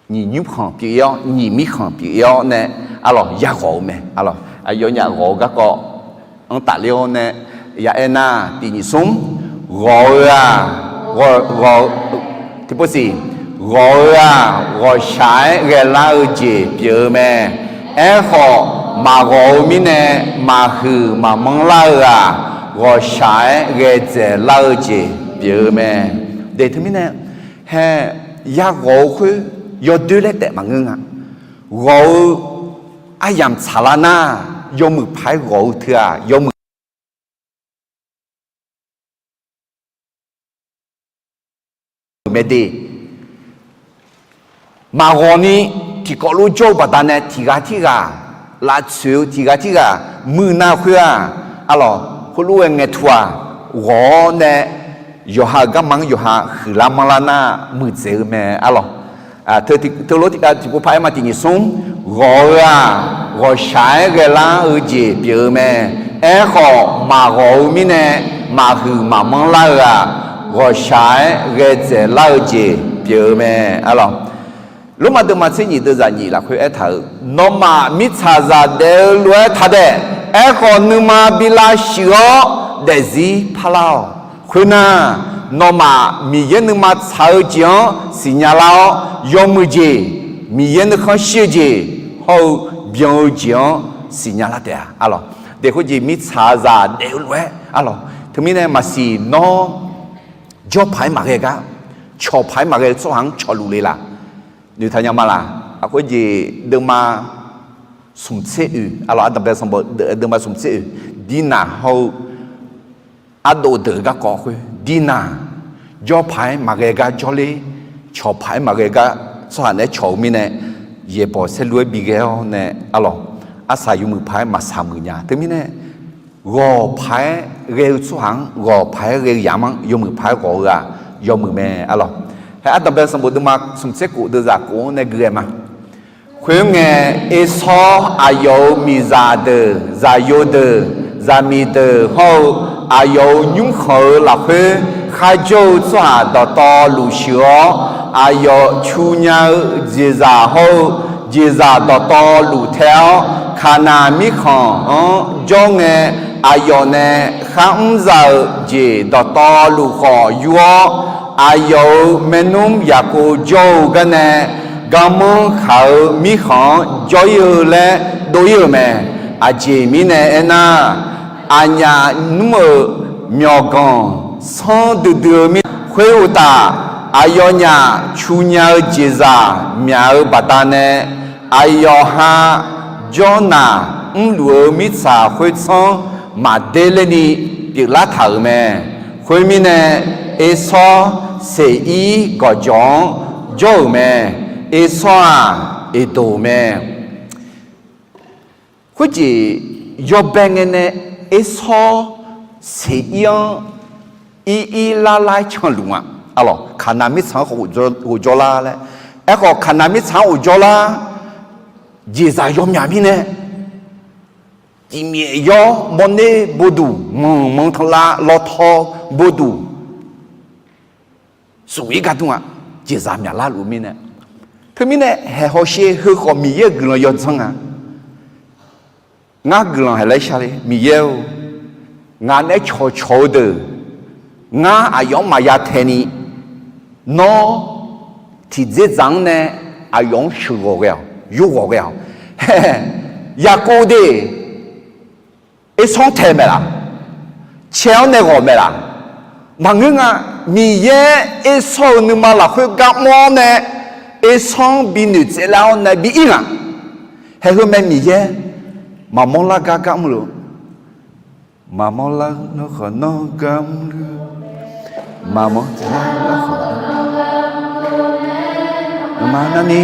nyiq nymr khanq pyeuf-ir-awr, nyiq mirkhanq pyeuf-ir-awr nae arlawq, yaghawq-eu mae. Arlawq, aqyawfnyaf ghawq-eu garkawv-anr tafler-awr nae ya aernar, tiq nyiq smr, ghawq-eu-aq, ghawq, ghawq, tiqpov siq, ghawq-eu-aq, ghawqshaq-aer ghaelar-eu jeq pyeuf-eu mae. Aerkhawf, maqghawq-eu mirnae, maqhuiq maqmanr lar-eu-aq, ghawqshaq-aer ghae dzaeqlar-eu jeq pyeuf-eu mae. De teumirnae, haeq yaghawq-eu khoer yawdoer laer taef maqngeur nga. Ghawq-eu aryamq tsaqlar nar, yawmuiq paq-aer ghawq-eu teu-aq, yawmuiq mae de. Maqghawq ni tiqkawv lof jawr-eu baqdanae tiqghaq tirghaq laf tsoeq-eu, tiqghaq tirghaq muiqnav-eu khoer-aq, arlawq, khoerlof-aer ngaeqtuq-aq, ghawq-awr nae yawqha-euq garma-anr yawqha huiqlar manrlar nar muiqdzaeq-eu mae arlawq. Teulof tiqghaq tiqpov paq-aer ma tiq nyiq smr, ghawq-eu-aq, ghawqshaq-aer ghaelar-eu jeq pyeuf-eu mae. Aerkhawf, maqghawq-eu mirnae, maqhuiq maqmanr lar-eu-aq, ghawqshaq-aer ghae dzaeqlar-eu jeq pyeuf-eu mae arlawq. Lormav deuvma tser nyiq deuvzaq nyiq lafkhoer aertaq-euq, nawmaf mirtsaqzaq daef-eu lof-aer taq daef. Aerkhawf, nuima bi lavshuif-awr daefzir parlar-awq. Khoernar, nawmaf Miqyaer nuima tsaq-eu jeq-anr siqnya lar-awr, yawmuiq jeq, Miqyaer nuikhanr shir-eu jeq hawr-eu byan-eu jeq-anr siqnya lar taef-a arlawq. Daef khoerjeq mirtsaqzaq daef-eu lof-aer arlawq. Teumirnae maqsiq nawr jawr paq-aer maqghae gar, cawq paq-aer maqghae-eu tsawrhaq-anr cawqluf le laq? Noeqtaq nya ma laq? Aqkhoer jeq deuvma smq tser oeq arlawq, ardanqbae sanqbof deuvma smq tser oeq, Dirnaq hawr-eu ardov deuq-eu garkawv khoer, Dirnaq jawr paq-aer maqghae gar jawrler, cawq paq-aer maqghae gar tsawrhaq naeq-aer cawq-eu mirnae, yaeqbawq saerlu-aer bighae-awr nae arlawq, arsaq yawmuiq paq-aer maqsaq muiq nya. Teumirnae, ghawq paq-aer ghae-eu tsawrhaq-anr ghawq paq-aer ghae-eu yamq-anr yawmuiq paq-aer ghawq-eu-aq, yawmuiq mae arlawq. Haeq ardanqbae sanqbof deuvma smq tser kof deuvzaq kof-anr nae gui-aer ma. Khoerngae, Ersawr aqyawf-euq miqzaq deuq, zaqyo deuq, zaqmiq deuq hawr-eu aqyawf-euq nymrkhanq-euq lafkhoer kharjawr-eu tsawrhaq dawqtawvluf sheuq-awr, aqyawf cu nya-eu jeqzaq hawr-eu jeqzaq dawqtawvluf tae-awr, Kaqnaq mirkhanq-anr jawr ngae, aqyawf nae kharmr za-euq jeq dawqtawvluf khawf yur-awr, aqyawf-euq maernmr Yaqkov jawr-eu garnae, garmanr khaq-eu mirkhanq-anr jawr-ir-eu laer dov-ir-euq mae. Aqjeq mirnae aernar, aqnyaf nmr-euq myawqganq sanr duidui-eu mirnae, khoeruqtaf, aqyawfnyaf cu nya-eu jeqzaq myaq-eu baqdanae, aqyawf ha jawrnaq mrluf-eu mirtsaq khoertsanr maqder lerni pyeuflar taq-euq mae. Khoermirnae, Ersawr Seqir gawqjawq-anr jawr-euq mae. Ersawr-aq, Eqdoq mae. Khoerjeq yawbae ngae nae Ersawr Seqir-anr ir ir lar lar-aer canluf nga. Arlawq, Kaqnaq mirtsaq-anr khawf ghofjawr lar laer. Aerkhawf, Kaqnaq mirtsaq-anr ghofjawr lar, jeqzaq yawmyaq mirnae, tiqmyaef yawr, mawrner boduq, manq manq tanqlav lawtaw boduq, suf-ir gar dmr-a. Jeqzaq myaqlar luf mirnae, teumirnae haeq hawsher heukhawf Miqyaer-euq guiqlanq yawdzanr nga. Ngar guiqlanq haeq laer shar le, Miqyaer-or, ngaq nae cawqcawq-eu deuq ngar aqyawf-anr maqya tae ni, nawr tiqdzerdzaq-anr nae aqyawf-anr sheuqghawq ghae-awq. Yurghawq ghae-awq. Yaqkov de, Ersawr-anr tae mae laf? Cae-anr nae ghawq mae laf? Maqngeur nga. Miqyaer Ersawr-euq nuima lafkhoer gar mr-awr nae, Ersawr-anr bi noeqtsaev lar-awr nae bi ir nga. Haeq heu mae Miqyaer, maqmawr lar gar gar mr-eu, maqmawr lar-eu lawrkhawf nawr gar mr-eu, maqmawr lar-eu lawrkhawf nawr, maqnarni,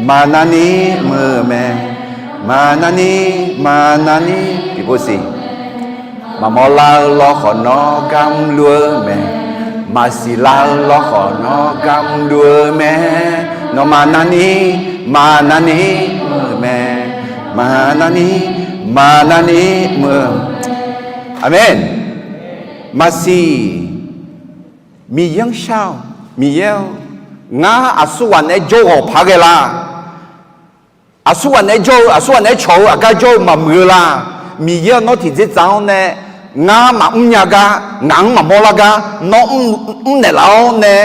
maqnarni mr-eu mae, maqnarni, maqnarni tiqpov siq, maqmawr lar-eu lawrkhawf nawr gar mrluf-eu mae, maqsiq lar-eu lawrkhawf nawr gar mrluf-eu mae, nawmaf narni, maqnarni mr-eu mae, maqnarni, maqnarni mr-eu. Aqmeq. Maqsiq, Miqyaer-anr shar-awq. Miqyaer-or, ngar aqsurghaq naeq-aer jawr ghawq paq-aer ghae la? Aqsurghaq naeq-aer jawr-eu, aqsurghaq naeq-aer cawq-eu, aqgar jawr-eu maqmuiq-eu la? Miqyaer-or, nawr tiqdzer tsaq-anr nae ngar maqmr nya gar, ngaq-anr maqmawr lar gar, nawr mr naeqlaf-awr nae,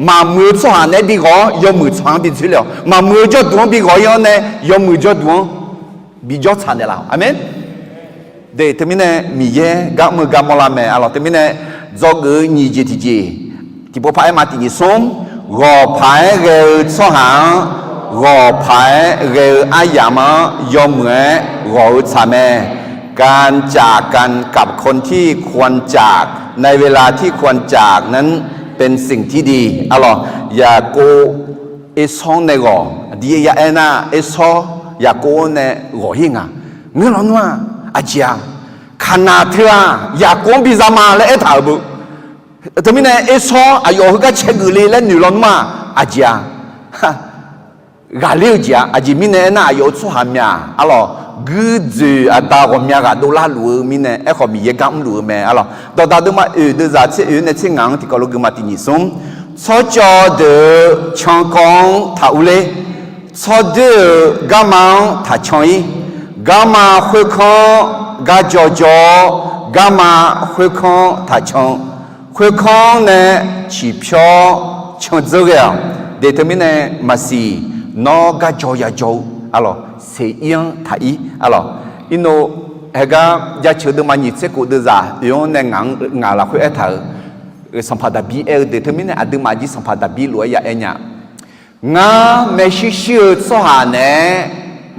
maqmuiq-eu tsawrhaq naeq-aer bi ghawq-awr yawmuiq tsawrhaq-anr bi dzoerle-awq. Maqmuiq-eu jawrduq-anr bi ghawq-ir-awr nae yawmuiq jawrduq-anr bi jawr tsaq naeqlaf-awq. Aqmeq. Deuq teumirnae Miqyaer gar mr-eu gar mawrlar mae. Arlawq teumirnae dzawgeuf-eu nyiq jeq tiqjeq, tiqpov paq-aer ma tiq nyiq smr, ghawq paq-aer ghae-eu tsawrhaq-anr ghawq paq-aer ghae-eu aryamq-anr yawmuiq-aer ghawq-eu tsaq mae. การจากกันกับคนที่ควรจาก ในเวลาที่ควรจากนั้น เป็นสิ่งที่ดี Arlawq, Yaqkov Ersawr-anr nae ghawq, aqdir ya aernar Ersawr Yaqkov-anr nae ghawq-ir nga. Ngeur lawnmr-aq, aqjeq-aq, Kaqnaq teu-aq Yaqkov-anr biza ma laer aertaq-euq beu. Teumirnae Ersawr aqyawf heugar cae geuf le laer noeq lawnmr-aq, aqjeq-aq, ghaqler-eu jeq-aq, aqjeq mirnae aernar aqyawf-euq tsawrhaq myaq, arlawq, guirdzoeq aqda ghawqmya ghaq dovlar luf-eu mirnae, aerkhawf Miqyaer gar mrluf-eu mae. Arlawq, dawqdaq deuvma oeq deuvzaq tser oeq-anr nae tser ngaq-anr tiqkawv lof geufma tiq nyiq smr, tsawrcawv deuq-euq cankawv-anr taq urler, tsawrdoer-euq garma-anr taq can-ir, garma khoerkanr gar jawr jawr-awr, garma khoerkanr taq can, khoerkanr nae ciqpyawr candzeur ghae-awq. Deuq teumirnae maqsiq, nawr gar jaw ya jaw-eu, arlawq, seq ir-anr taq ir, arlawq. Irnov haegar jaceuq deuvma nyiq tser khof deuvzaq oeq-anr nae ngaq-anr ngaq lafkhoer aertaq-euq, Sanqpaq Daqbir aer-eu deuq teumirnae aqduimaf jir Sanqpaq Daqbir lof-aer ya aer nya. Ngar maershuir shuir-eu tsawrhaq naeq-aer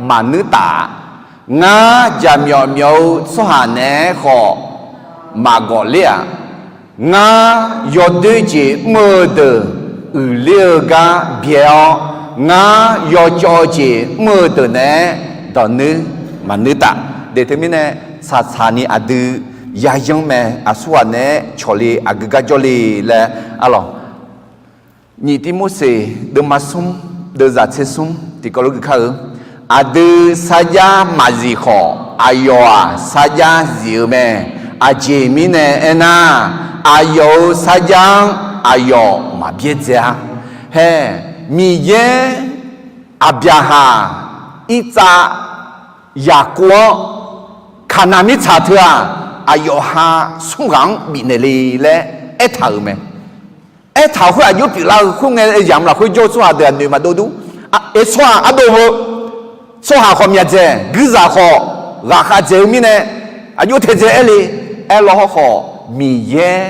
maqnuir taf. Ngar jaqmyawf myawf-eu tsawrhaq naeq-aer khawf maqgawq ler-aq. Ngar yawdoer jeq mr-eu deuq uiqler-eu gar byae-awr, ngar yawcawv jeq mr-eu deuq naeq-aer dawq nuir maqnuir taf. Deuq teumirnae tsaqtsaq ni aqdui yayanr mae, aqsurghaq naeq-aer cawqle aqgeu gar jawrle laer, arlawq. Nyiq Tirmorseq deuvma smr deuvzaq tser smr tiqkawv lof geuf kar-eu, aqdui sarjax maqzif khawf, aqyawf-aq sarjax zif-eu mae. Aqjeq mirnae aernar, aqyawf-euq sarjax-anr aqyawf maqbyaerdzae-a. Hae, Miqyaer Aqbyaqhaq, Irtsav, Yaqkov-anr Kaqnaq mirtsaq teu-aq, aqyawf ha smr ghaq-anr bifnaeq le laer aertaq-euq mae. Aertaq-euq khoer aqjox pyeuflar-eu khoerngae, yamq lafkhoer jawr-eu tsawrhaq deuq-aq noeq maqdov dur. Ersawr-aq ardov heu, tsawrhaq khawf myaqdzaeq, guirzaq khawf ghaqkhav dzaeq-eu mirnae, aqjox taedzae aer le. Aerlaw hawrkhawf, Miqyaer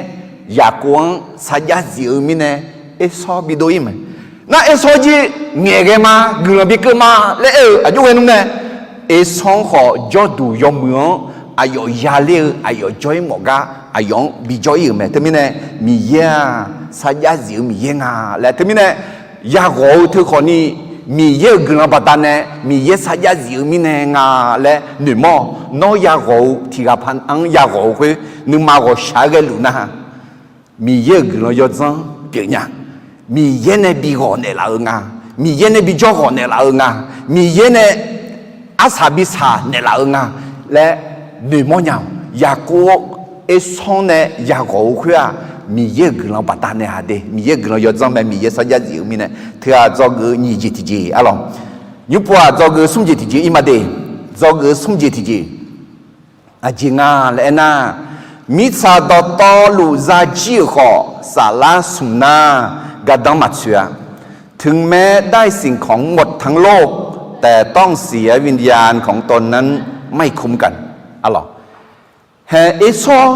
Yaqkov-anr sarjax zif-eu mirnae, Ersawr bidov-ir mae. Nar Ersawr jir ngaeqghae ma, guiqlanq bikeuv ma laer aer-eu aqjox ghae nmr nae, Ersawr-anr khawf jawrduq yawmuiq-anr aqyawf yaler-eu aqyawf jawr-ir mawf gar aqyawf-anr bijawr-ir-euq mae. Teumirnae Miqyaer-aq sarjax zif-eu Miqyaer nga laer, teumirnae yaghawq-eu teukhawf ni, Miqyaer-euq guiqlanq baqdanae Miqyaer sarjax zif-eu mirnae nga laer noeqmawr-awq. Nawr yaghawq-eu tiq ghaq paq-anr yaghawq-eu khoer nuima ghawqshaq-aer ghaeluf nar, Miqyaer-euq guiqlanq yawdzanr pyeuf nya. Miqyaer nae bi ghawq naeqlaf-eu nga. Miqyaer nae bi jawr ghawq naeqlaf-eu nga. Miqyaer nae arsaq bi saq naeqlaf-eu nga laer noeqmawr nya-awq. Yaqkov Ersawr nae yaghawq-eu khoer-aq, Miqyaer-euq guiqlanq baqdanae haq de. Miqyaer-euq guiqlanq yawdzanr mae, Miqyaer sarjax zif-eu mirnae. Teu-aq dzawgeuf-eu nyiq jeq tiqjeq arlawq. Nymr pov-aq dzawgeuf-eu smr jeq tiqjeq ir ma de. Dzawgeuf-eu smr jeq tiqjeq aqjeq nga laer aernar, mirtsaq dawqtawvluf zajir-euq khawf saflar smq nar, gardanr maqtsoeq-a. ถึงแม้ได้สิ่งของหมดทั้งโลก แต่ต้องเสียวิญญาณของตนนั้นไม่คุ้มกัน arlawq. Hae, Ersawr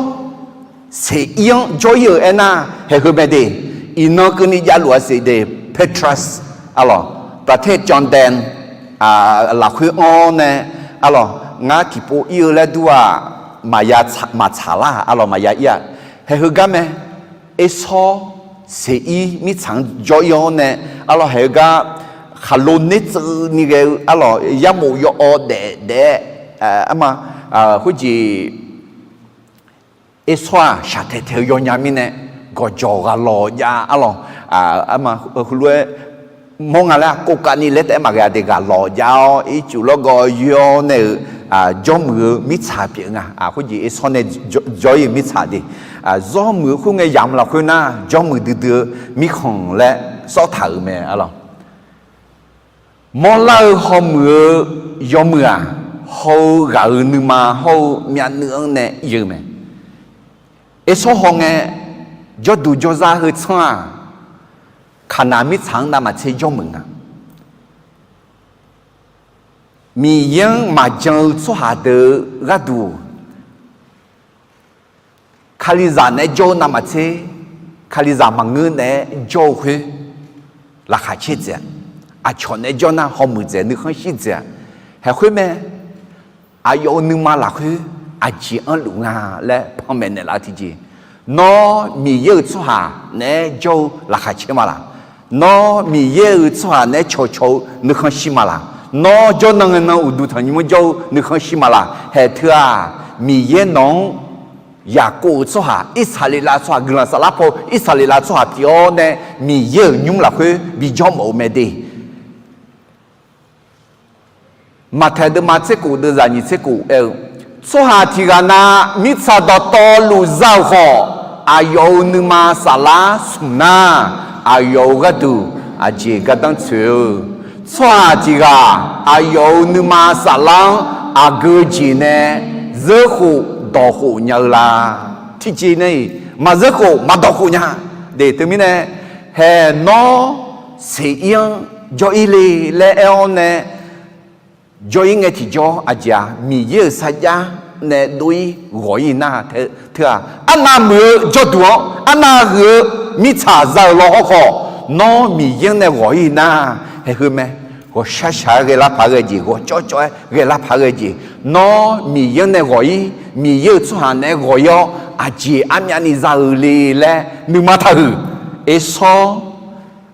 seq ir-anr jawr ir-euq aernar, haeq heu mae de. Iqnan keuvni javluf-a siq de, Patras, arlawq, ประเทศจอร์แดน lafkhoer-anr nae, arlawq, ngar tiqpov ir-eu laer dur-aq, maqya, maqtsaq lar, arlawq, maqya ir-a. Haeq heu gar mae. Ersawr seq ir mirtsaq-anr jawr ir-awr nae, arlawq, haeq-eu gar khaqlo ner tseuvni ghae-eu, arlawq, yarmof yawawv daef daef-aer, arma, khoerjeq Ersawr-aq shaqtaeq taeq-eu yawnya mirnae, gawqjawq ghaq lawq jav, arlawq, arma, heulof-aer mawr nga laer, kovkavni laer taef-aer maqghae-a de, ghaq lawq jav-awr ircuf lawrgawv yoer-awr nae-euq jawrmuiq-eu mirtsaq pyeuf nga. Khoerjeq Ersawr nae jawr ir-eu mirtsaq de, zawrmuiq-eu khoerngae yamq lafkhoer nar, jawrmuiq duidui-eu mirkhanq laer sawr taq-euq mae, arlawq. Mawrlar-eu hawmuiq-eu yawmuiq-aq, haw-eu ghaq-euq nuima hawr-eu myavnuiv-anr nae ir-eu mae. Ersawr hawngae, jawrduq jawrzar heu tsanr-aq, Kaqnaq mirtsaq-anr navmaqtser jawrmuiq nga. Miqyaer-anr maqjan-eu tsawrhaq deuq-eu gharduq, Kalizaq naeq-aer jawr-eu navmaqtser, Kalizaq maqngeur naeq-aer jawr-eu khoer, laqkhaq caer dzaeq-a. Aqcawq naeq-aer jawr nar hawmuiq dzaeq, nuikhanr shir dzaeq-a. Haeq khoer mae. Aqyawf-euq nuima lafkhoer aqjeq anrluf nga laer panmaeq naeqlaf-eu tiqjeq, nawr Miqyaer-euq tsawrhaq naeq-aer jawr-eu laqkhaq caer ma laq? Nawr Miqyaer-euq tsawrhaq naeq-aer cawqcawq-eu nuikhanr shir ma laq? Nawr jawrnan ngae nan uqduq tanqnymr-anr jawr-eu nuikhanr shir ma laq? Haeq teu-aq, Miqyaer nawq-anr Yaqkov-euq tsawrhaq, Irsaqleqlav tsawrhaq, guiqlanq saflar paw Irsaqleqlav tsawrhaq pyeuf-awr nae, Miqyaer-euq nymr lafkhoer bijawr mawf-eu mae de. Maqtaeq deuvma tser kof deuvzaq nyiq tser kof aer-eu, tsawrhaq tiq ghaq na mirtsaq dawqtawvluf za-euq khawf, aqyawf-euq nuima saflar smq nar, aqyawf-euq gharduq aqjeq gardanr tsoeq-eu. Tsawrhaq tiq ghaq aqyawf-euq nuima saflar-anr aqgeu jeq nae zeurkhof dawqkhof nya-eu la? Tiqjeq nae-iq maqzeurkhof maqdawqkhof nya. De teumirnae, haeq nawr seq ir-anr jawr ir le laer aer-awr nae, jawr ir ngae tiqjawr aqjeq-aq, Miqyaer-euq sarjax nae dov ir ghawq ir nar, teu-aq, arnav muiq-eu jawrduq-anr, arnav huiq-eu mirtsaq za-euq law hawrkhawf, nawr Miqyaer-anr nae ghawq ir nar, haeq heu mae. Ghawqshaq shaq-aer ghae lar paq ghae jeq, ghawqcawv cawv-aer ghae lar paq ghae jeq, nawr Miqyaer-anr nae ghawq ir, Miqyaer-euq tsawrhaq naeq-aer ghawq ir-awr, aqjeq armyavni za-eu le laer nuima taqhuiq. Ersawr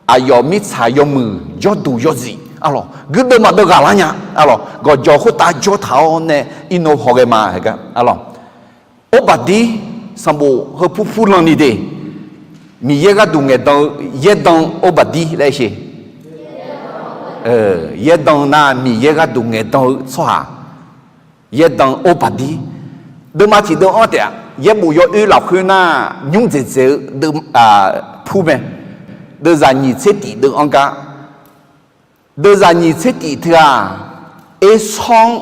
aqyawf mirtsaq yawmuiq jawrduq yawzif, arlawq, guirdeuv maqdeuv ghaqlar nya, arlawq, gawqjawq khoertav jawr taq-awr nae irnov hawghae ma, arlawq. Orbaqdir sanqbof heu purpur lanni de, Miqyaer gharduq ngaeqdan-eu yaerdan Orbaqdir laer sher. Yaerdan nar Miqyaer gharduq ngaeqdan-eu tsawrhaq, yaerdan Orbaqdir. Deuvma tiq deuv-anr taef-a, yaerbof yawoer lafkhoer nar nymr dzaeqdzaeq-eu pur mae. Deuvzaq nyiq tser tif deuv-anr gar, deuvzaq nyiq tser tif teu-aq, Ersawr-anr,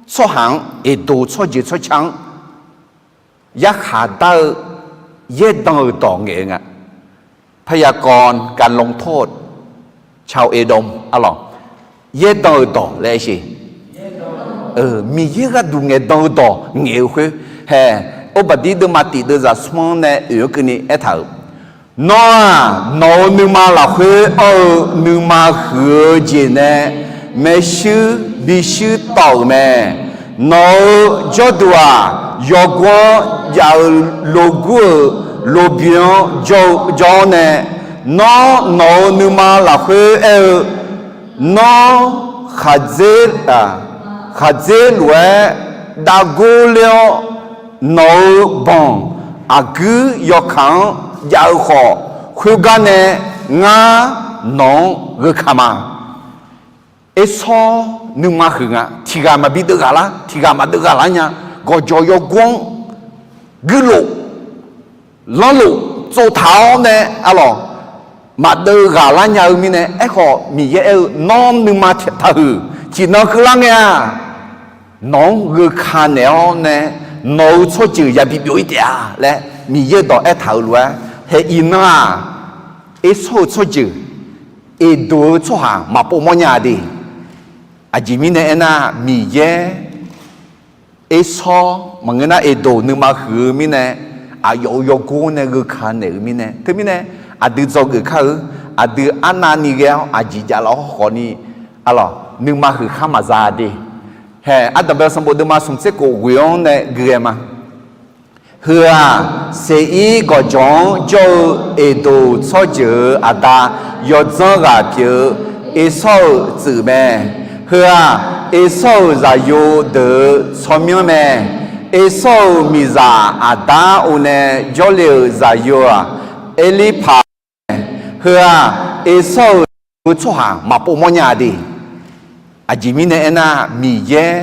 tsawrhaq-anr, Eqdoq tsawrjeuq tsawrca-anr yarkhaq dar-eu yaerdan-euq dawq ngaeq-eu nga. พยากรณ์การลงโทษชาวเอโดม arlawq, yaerdan-euq dawq laer sher. Miqyaer gharduq ngaeqdan-eu dawq ngaeq-eu khoer, hae, Orbaqdir deuvma tif deuvzaq smr-anr nae oeq-anr keuvni aertaq-euq, Nawr-aq, nawq-euq nuima lafkhoer anr-eu nuima huiq-eu jeq nae maershuir bishuir tawv-euq mae. Nawq-euq jawrduq-aq, yawgor-anr jav-eu logur-euq lobyi-anr jawr-eu jawr-awr nae, nawr nawq-euq nuima lafkhoer aer-eu, Nawr khaqdzer, khaqdzer lof-aer dav gor ler-awr, nawq-euq banq aqguir yawkaq-anr jav-eu khawf, khoergar nae ngar nawq-anr gheuka ma. Ersawr nuima huiq nga. Tiq ghaq maqbi deuv ghaq lar, tiq ghaq maqdeuv ghaq lar nya. Gawqjawq yawgor-anr guirlof lanrlof tsovtaq-awr nae, arlawq, maqdeuv ghaq lar nya-eu mirnae, aerkhawf Miqyaer aer-eu, Nawr nuima taqhuiq. Tiqnan keuvlar ngae-aq, nawq-anr gheuka naeq-awr nae, nawq-euq tsawrjeuq yabi byov-ir taef-a laer Miqyaer dawq aertaq-euq lof-aer, hae iqnan-aq, Ersawr-euq tsawrjeuq, Eqdoq-eu tsawrhaq maqpov mawrnya-a de. Aqjeq mirnae aernar, Miqyaer Ersawr maqngeur nar, Eqdoq nuima huiq-eu mirnae, aqyawf-euq yawgor nae gheuka naeq-euq mirnae, teumirnae aqdui dzawgeuf kar-eu, aqdui arnavni ghae-awr aqjeq jav laf-awr khawfni, arlawq, nuima huiq khar maqza de. Hae, Ardanqbae sanqbof deuvma smq tser khof ghoe-anr nae gui ghae ma. Heu-aq, Seqir gawqjawq-anr jawr-eu Eqdoq tsawrjeuq-euq aqda yawdzanr ghaq pyeuf-eu Ersawr-euq tsuif mae. Heu-aq, Ersawr-euq zaqyo deuq-euq tsawrmyanr mae. Ersawr-euq miqzaq aqda or nae jawrle-euq zaqyo-aq, Erlirpaq mae. Heu-aq, Ersawr-euq tsawrhaq maqpov mawrnya de. Aqjeq mirnae aernar, Miqyaer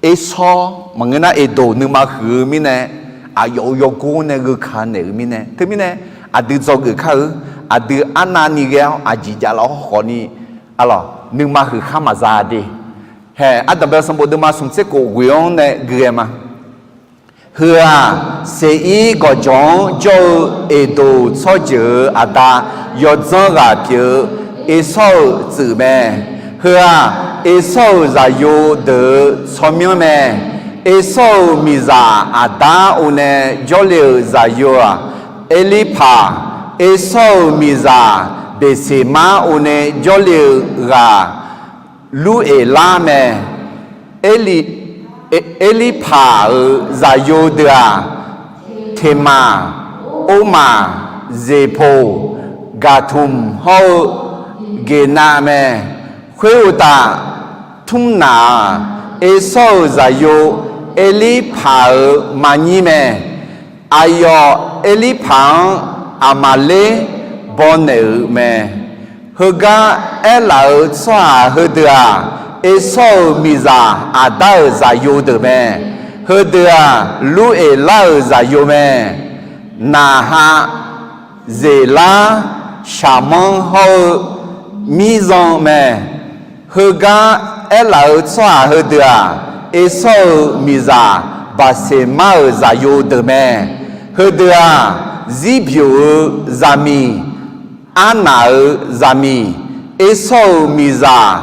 Ersawr maqngeur nar, Eqdoq nuima huiq-eu mirnae, aqyawf-euq yawgor nae gheuka naeq-euq mirnae, teumirnae aqdui dzawgeuf kar-eu, aqdui arnavni ghae-awr aqjeq jav laf-awr khawfni, arlawq, nuima huiq khar maqza de. Hae, Ardanqbae sanqbof deuvma smq tser khof ghoe-anr nae gui ghae ma. Heu-aq, Seqir gawqjawq-anr jawr-eu Eqdoq tsawrjeuq-euq aqda yawdzanr ghaq pyeuf-eu Ersawr-euq tsuif mae. Heu-aq, Ersawr-euq zaqyo deuq-euq tsawrmyanr mae. Ersawr-euq miqzaq aqda or nae jawrle-euq zaqyo-aq, Erlirpaq. Ersawr-euq miqzaq Beqseqmar or nae jawrle-euq ghaq, Lurqeqlar mae. Erlirpaq-euq zaqyo deuq-aq, Teqmaq, Ormaq, Zeqpoq, Gaqtmq hawr-eu Geqnav mae. Khoeruqtaf, Tmrnaq-aq, Ersawr-euq zaqyo Erlirpaq-euq maqnyir mae. Aqyawf Erlirpaq-anr Aqmaqler bawnaeq-euq mae. Heugar aerlaf-euq tsawrhaq heudeuq-aq, Ersawr-euq miqzaq aqda-euq zaqyo deuq mae. Heudeuq-aq, Lurqeqlar-euq zaqyo mae. Naqha, Zeqlar, Shaqmanr hawr-eu Mirzan mae. Heugar aerlaf-euq tsawrhaq heudeuq-aq, Ersawr-euq miqzaq Baqseqmar-euq zaqyo deuq mae. Heudeuq-aq, Zirbyoq-euq zaqmiq, Arnaq-euq zaqmiq, Ersawr-euq miqzaq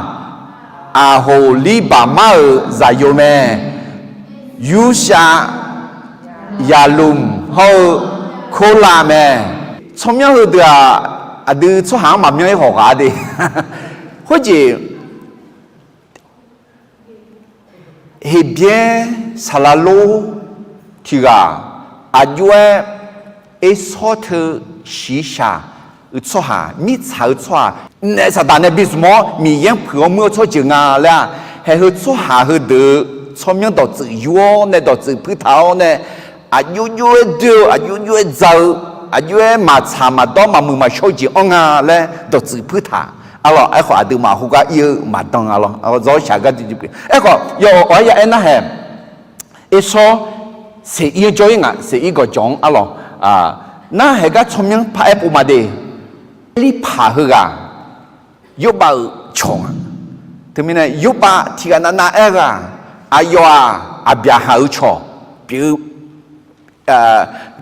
Aqhoqlirbaqmar-euq zaqyo mae. Yurshav, Yaqlmq hawr-eu Korlav mae. Tsawrmyanr heudeuq-aq, aqdui tsawrhaq-anr maqmyanr-ir khawf ghaq de. Khoerjeq, Heqbyaer saqlaq lor tiq ghaq, aqjox-aer Ersawr teu shiqshaq-eu tsawrhaq, mirtsaq-eu tsawrhaq, naef Saqdaq nae bi zmq-awr Miqyaer-anr puiq-awr muir-eu tsawrjeuq nga laer-aq, haeq heu tsawrhaq heudeuq-eu tsawrmyanr dawqtsuif yur-awr nae dawqtsuif puirtaq-awr nae, aqjox jox-aer doer-eu, aqjox jox-aer dza-eu, aqjox-aer maqtsaq maqdawr maqmuiq maqshawr-eu jeq anr nga laer dawqtsuif puirtaq. Arlawq, aerkhawf aqduimaf khoergar ir-eu maqdan-a lawr. Zawr shaq gar duidui pyeuf. Aerkhawf yawf awq-aer ya aernar haeq, Ersawr Seqir-anr jawr-ir ngaq, Seqir gawqjawq-anr arlawq. Narhaq haeq gar tsawrmyanr paraer pov ma de. Erlirpaq heughaq Yorbav-euq cawq nga. Teumirnae Yorbav tiqghaq navnav aer-eu-aq, aqyawf-aq Aqbyaqhaq-euq cawq pyeuf-eu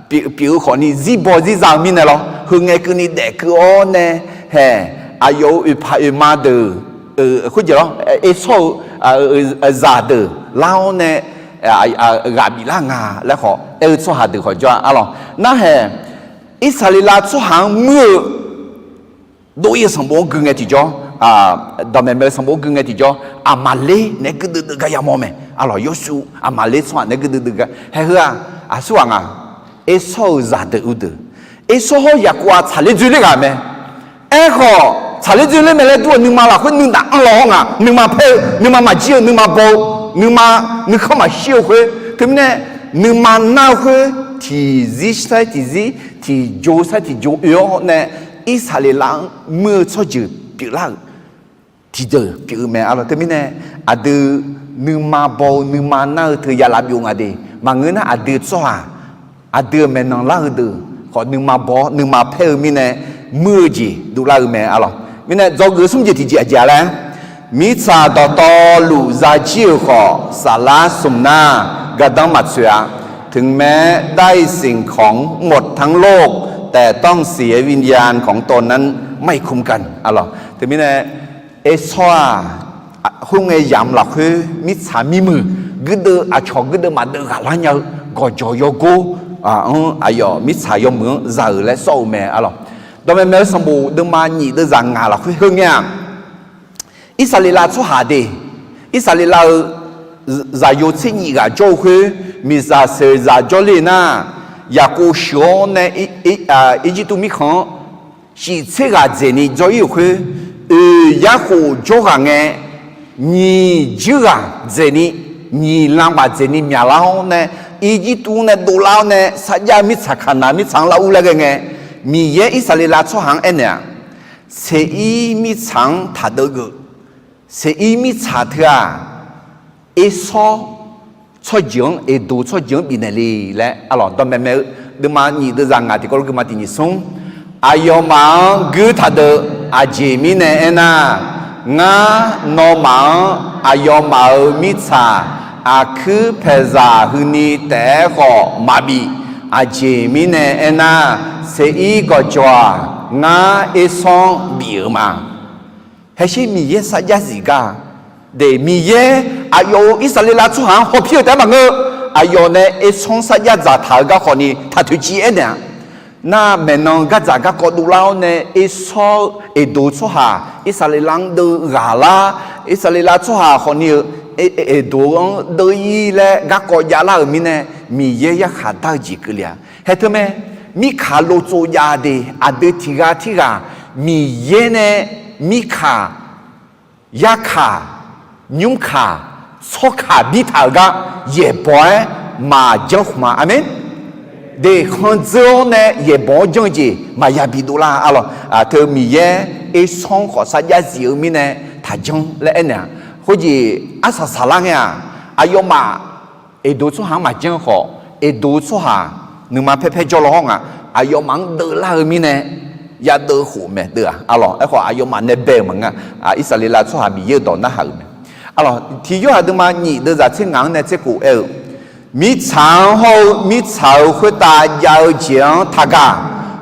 pyeuf-eu khawfni zirbaw zirza-eu mirnae lawr. Heu ngae keuvni daef keuv-awr nae, haeq, aqyawf-euq oeqpaq oeqma deuq, khoerjeq lawr, Ersawr-eu zaqdeuq lar-awr nae ghaq biflar nga laer khawf aer-eu tsawrhaq deuq khawf jawr-a arlawq. Narhaq Irsaqleqlav tsawrhaq-anr muir-eu dov-ir-eu sanqbof-anr gui ngae tiqjawr, dawqmaeq maeq-eu sanqbof-anr gui ngae tiqjawr, Aqmaqler naeq-aer guirdeuv deuv gar yamawr mae. Arlawq, Yawshuv Aqmaqler tsawrhaq naeq-aer guirdeuv deuv gar haeq heu-aq, aqsurghaq nga, Ersawr-euq zaqdeuq ur deuq, Ersawr hawr Yaqkov aq tsaqler dzoerler ghaq mae. Aerkhawf tsaqler dzoerler mae laer dur-eu nuima lafkhoer nuinaq anrlaw-awr nga, nuima paer-eu, nuima maqjir-eu, nuima baw-eu, nuima nuikhanr maqshir-eu khoer. Teumirnae nuima nar-eu khoer tiqzir saer tiqzir, tiqjo saer tiqjo oe-awr nae Irsaqleqlav-anr muir-eu tsawrjeuq pyeuflar-euq tiqdeuq pyeuf-eu mae arlawq. Teumirnae aqdui nuima baw-eu nuima nar-eu teu yalav byov nga de. Maqngeur nar aqdui tsawrhaq, aqdui-euq maeqnan lar-eu deuq khawf nuima baw-awr nuima paer-eu mirnae muir-eu jeq dovlar-eu mae arlawq. Mirnae dzawgeuf-eu smr jeq tiqjeq aqjeq-a laer, mirtsaq dawqtawvluf zajir-euq khawf saflar smq nar gardanr maqtsoeq-a. ถึงแม้ได้สิ่งของหมดทั้งโลก แต่ต้องเสียวิญญาณของตนนั้นไม่คุ้มกัน arlawq. Teumirnae Ersawr-aq khoerngae yamq lafkhoer mirtsaq mirmuiq guirdeuv aqcawq guirdeuv maqdeuv ghaqlar nya-eu gawqjawq yawgor-anr aqyawf mirtsaq yawmuiq-anr za-euq laer sawr-eu mae arlawq. Dawqmaeq maeq-eu sanqbof deuvma nyif deuvzaq ngaq lafkhoer heu ngae-aq, Irsaqleqlav tsawrhaq de, Irsaqleqlav-euq zaqyo tser nyif ghaq jawr-eu khoer, miqzaq seqzaq jawrle nar, Yaqkov sheuq-awr nae Irjirtuv mirkhanq-anr shif tser ghaq dzaeqni jawr-ir-euq khoer, oeq yarkhof jawrghaq ngae, nyiq juir ghaq dzaeqni, nyiq lan baf dzaeqni myaqlar-awr nae, Irjirtuv-anr nae dovlar-awr nae sarjax-eu mirtsaq Kaqnaq mirtsaq-anr lar ur laer ghae ngae, Miqyaer Irsaqleqlav tsawrhaq-anr aernaeq-aq, Seqir mirtsaq-anr taqdeuv geuf. Seqir mirtsaq teu-aq, Ersawr tsawrjeuq-anr, Eqdoq tsawrjeuq-anr bifnaeq le laer arlawq. Dawqmaeq maeq-eu deuvma nyif deuvzaq ngaq tiqkawv lof guima tiq nyiq smr, aqyawfmaf-anr guir taqdeuv. Aqjeq mirnae aernar, ngar nawmaf-anr aqyawfmaf-euq mirtsaq aqkuir paeqzaq huini taef-aer khawf maqbif. Aqjeq mirnae aernar, Seqir gawqjawq-aq, ngar Ersawr-anr bif-euq ma. Haeqsher Miqyaer sarjax zif gar, de Miqyaer aqyawf-euq Irsaqleqlav tsawrhaq-anr hawpir-eu taef-aer maqngeur. Aqyawf nae Ersawr-anr sarjax dzaqtaq-eu garkhawf ni taq toeqciv aernaeq-a. Nar maeqnan gardzaq garkawv dovlar-awr nae Ersawr-eu Eqdoq tsawrhaq Irsaqleqlav-anr deuv ghaqlar, Irsaqleqlav tsawrhaq khawfni-eu Eqdoq-anr deuv-ir laer garkawv javlar-euq mirnae, Miqyaer yarkhaq dar-eu jeq keuvle-a. Haeq teu mae, mirkaq lov tsov jav de, aqdui tiq ghaq tirghaq Miqyaer nae mirkaq, yarkaq, nymrkaq, tsawrkaq birtaq-euq gar yaeqbawq-aer maqjanr khmq-a. Aqmeq. De khandzeur-awr nae yaeqbawq-awr janr-eu jeq maqya bi dovlar arlawq. Teu Miqyaer Ersawr-anr khawf sarjax zif-eu mirnae taqjanr laer aernaeq-a. Khoerjeq arsaq saqlar ngae-aq, aqyawfmaf Eqdoq tsawrhaq-anr maqjanr khawf, Eqdoq tsawrhaq nuima paerpaer jawrlaw hawr nga, aqyawfmaf-anr deuvlar-eu mirnae yadeuv khof maeq deuv-aq arlawq. Aerkhawf aqyawfmaf nae bae-euq maqngeur-a. Irsaqleqlav tsawrhaq Miqyaer-euq dawq narhaq-euq mae. Arlawq, tiq yorhaq deuvma nyif deuvzaq tser ngaq-anr nae tser kof aer-eu, mirtsaq-anr hawr-eu mirtsaq-euq khoertav jav-eu jeq-anr taqgaq.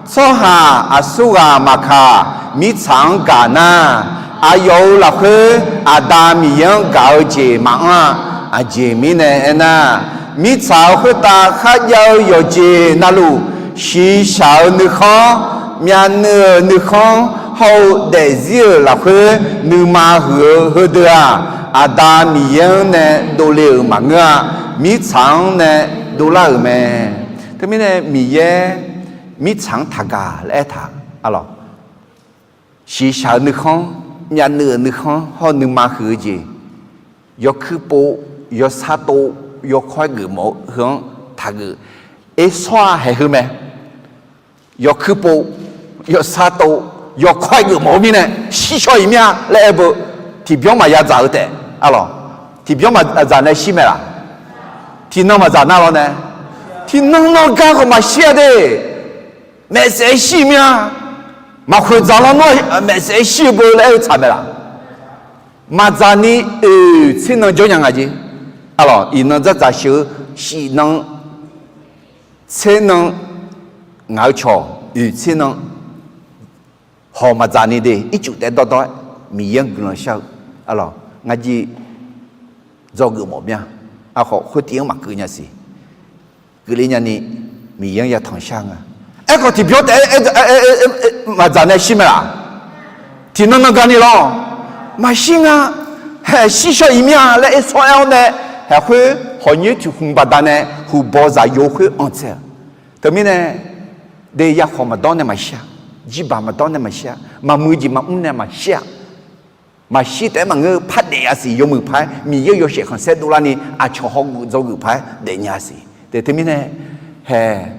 Tsawrhaq aqsurghaq maqkaq, mirtsaq-anr gaq nar, aqyawf-euq lafkhoer Aqda Miqyaer-anr gaq-eu jeq maqanr-a. Aqjeq mirnae aernar, mirtsaq-euq khoertav kharjav-eu yawqjeq navluf, shiqshaq-euq nuikhanr, myavnuiv-euq nuikhanr hawr-eu daefzir-euq lafkhoer nuima huiq-eu heudeuq-aq, Aqda Miqyaer-anr nae dovle-euq maqngeur-a. Mirtsaq-anr nae dovlar-euq mae. Teumirnae Miqyaer mirtsaq-anr taqgaq laer aertaq arlawq. Shiqshaq-euq nuikhanr, myavnuiv-euq nuikhanr hawr-eu nuima huiq-eu jeq, yawkuir pov, yawsar tov, yawkawr-aer geufmawf-eu heu-anr taqgeuf. Ersawr-aq haeq heu mae. Yawkuir pov, yawsar tov, yawkawr-aer geufmawf-eu mirnae shirshawr-iq mir-a laer aer beu. Tiqbyanr maqya dzaq-eu taef arlawq. Tiqbyanr maqdzaq nae shir mae laq? Tiqnan maqdzaq nar lawr nae, tiqnan nan gar khawf maqshir-a de. Maeqsaef shir mir-a. Maqkhoeq dzaq lawr nar maeqsaef shir-eu beu laer aer-eu tsaq mae laq? Maqdzaq ni oeq tser nan jawr nya nga jeq. Arlawq, iqnan dzardzaq sheuq-eu shif nan tser nan, ngaq-eu cawq oeq tser nan hawq maqdzaq ni de. Ircuf taef dawrdawr-aer Miqyaer-anr guiqlanq shar-eu arlawq, ngar jir dzawgeuf mawf mir-a. Aerkhawf khoertiv-anr maqkeuv nya siq. Keuvle nyani Miqyaer-anr yatanq shar nga. Aerkhawf tiqbyanr taef-aer maqdzaq nae shir mae laq? Tiqnan nan gar ni lawr maqshir nga. Haeq shirshawr-iq mir-a laer aer shawr-aer-awr nae, haeq khoer hawq nyoer tiq hmq baqdanae huqbawq zaqyo khoer anr tsaev-eu. Teumirnae de, yakhawq maqdawr nae maqshir-a. Jirbaq maqdawr nae maqshir-a. Maqmuiq jeq maqmr nae maqshir-a. Maqshir taef-aer maqngeur-eu par daef-a siq. Yawmuiq paq-aer Miqyaer-euq yawshaef khanqsaer dovlarni aqcawq hawgeuf dzawgeuf paq-aer daefnya siq. Te teumirnae haeq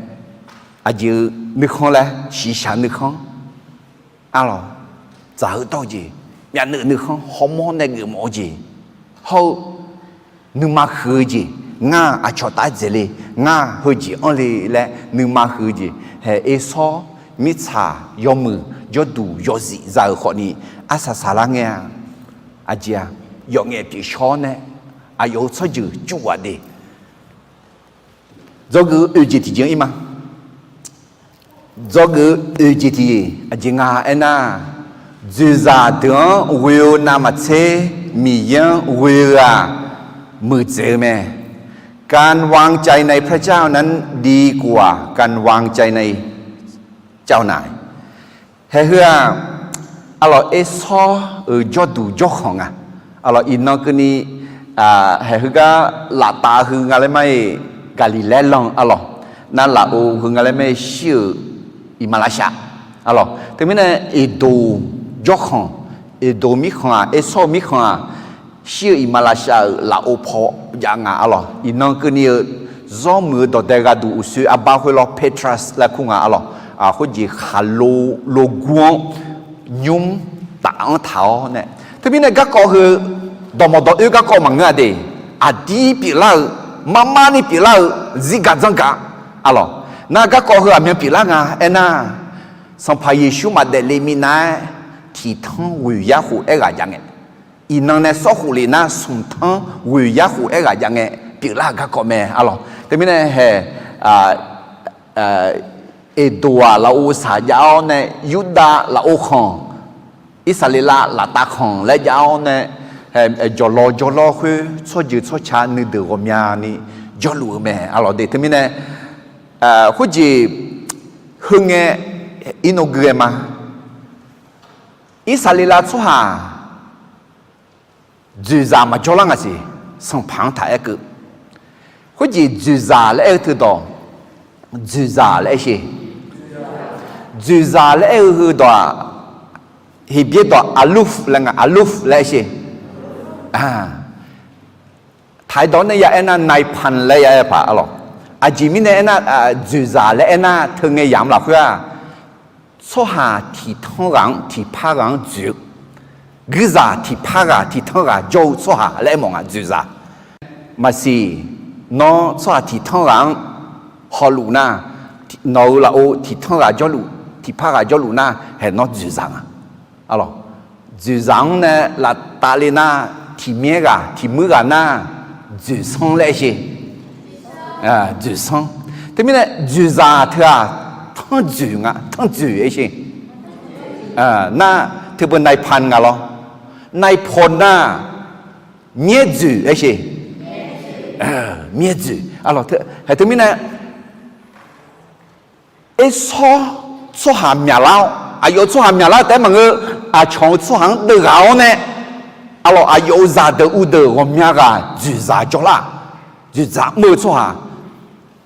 aqjeq-eu nuikhanr laer shiqshaq nuikhanr arlawq, dzaq-eu dawr-eu jeq, myavnuiv nuikhanr hawmawr nae geufmawf-eu jeq hawr-eu nuima huiq-eu jeq, ngar-aq aqcawq taf-aer dzaeq le, ngar-aq heujeq anr le laer nuima huiq-eu jeq, haeq ersawr mirtsaq yawmuiq jawrduq yawzif za-euq khawfni arsaq saqlar ngae-a. Aqjeq-aq, yawf ngaef pyeuf shawr-awr nae aqyawf-euq tsawrjeuq cuvghaq de. Dzawgeuf-eu oeq jeq tiqjeq-anr ir ma. Dzawgeuf-eu oeq jeq tiqjeq aqjeq nga aernar, dzoeqzaq deuq-anr ghoe-eu navmaqtser Miqyaer-anr ghoe-eu-aq, muiqdzaeq-eu mae. การวางใจในพระเจ้านั้นดีกว่าการวางใจในเจ้านาย Haeq heu-aq, arlawq, ersawr-euq jawrduq jawrkhanq nga. Arlawq, iqnan keuvni, haeq heugar laftav heu nga laer mar-iq, Gaqliqlaer lan, arlawq, nar lafov heu nga laer mar-iq shir-euq iqmalavshav, arlawq, teumirnae Eqdoq jawrkhanq, Eqdoq mirkhanq-aq, ersawr-eu mirkhanq-aq, shir-eu iqmalavshav-euq lafov paw jav nga, arlawq. Iqnan keuvni-eu zawrmuiq-eu dawqdae gharduq uqshoe arbar khoerlawr Petras laer kur nga, arlawq. Khoerjeq khaqlo logur-anr nymr taf-anr taq-awr nae, teumirnae garkawv heu dawqmawq dawq oer garkawv maqngeur-a de. Aqdir pyeuflar-eu, marmarni pyeuflar-eu, zirgaq dzanrgaq, arlawq. Nar garkawv heu aqmyan pyeuflar nga aernar, Sanqpaq Yeqsur maqdaef le minav-aer tiqtanr ghoeq yar khof aerghaq jav ngae, iqnan nae sawr khof le nar smqtanr ghoeq yar khof aerghaq jav ngae pyeuflar-euq garkawv mae, arlawq. Teumirnae haeq, Eqdoq-aq lafov saq jav-awr nae, Yurdav lafov khanq, Irsaqleqlav laftav khanq laer jav-awr nae, jawqlawv jawrlawr khoer tsawrjeuq tsawrca nuideuq ghawqmyani jawrluf-eu mae, arlawq de. Teumirnae khoerjeq heu ngae, irnov gui ghae ma. Irsaqleqlav tsawrhaq dzoeqzaq maqjawr lar nga siq, Sanqpaq-anr taq aer keuv. Khoerjeq dzoeqzaq laer aer-eu teudawq, dzoeqzaq laer aer sher. Dzoeqzaq laer aer-eu heudawq-aq, Heqbyaer dawq aluf laer nga, aluf laer aer sher. Taq-aer dawq nae ya aernar, naipan laer ya aer paq, arlawq. Aqjeq mirnae aernar, dzoeqzaq laer aernar, teu ngae yamq lafkhoer-aq, tsawrhaq tiqtanr ghaq-anr tiqpar ghaq-anr dzoeq-eu, guirzaq tiqpar ghaq tiqtanr ghaq jawr-eu tsawrhaq laer aermawf nga, dzoeqzaq. Maqsiq, nawr tsawrhaq tiqtanr ghaq-anr hawluf nar, nawq-euq lafov tiqtanr ghaq jawrluf, tiqpar ghaq jawrluf nar, haeq nawr dzoeqzaq nga. Dzoeqzaq-anr nae laftaf le nar, tiqmyaer ghaq tiqmuir ghaq nar, dzoeqsanr laer aer sher. Dzoeqsanr. Teumirnae dzoeqzaq teu-aq, tanrdzoeq nga, tanrdzoeq aer sher. Nar, teubeu naipan nga lawr. Naipan nar, myaerdzoeq aer sher. Myaerdzoeq, arlawq, haeq teumirnae, ersawr tsawrhaq myaqlar-awr, aqyawf-euq tsawrhaq myaqlar taef-aer maqngeur, aqcawq-euq tsawrhaq-anr deuvghaq-awr nae, arlawq, aqyawf-euq zaqdeuq uvdeuq ghawqmya ghaq dzoeqzaq jawrlar-aq, dzoeqzaq mr-eu tsawrhaq,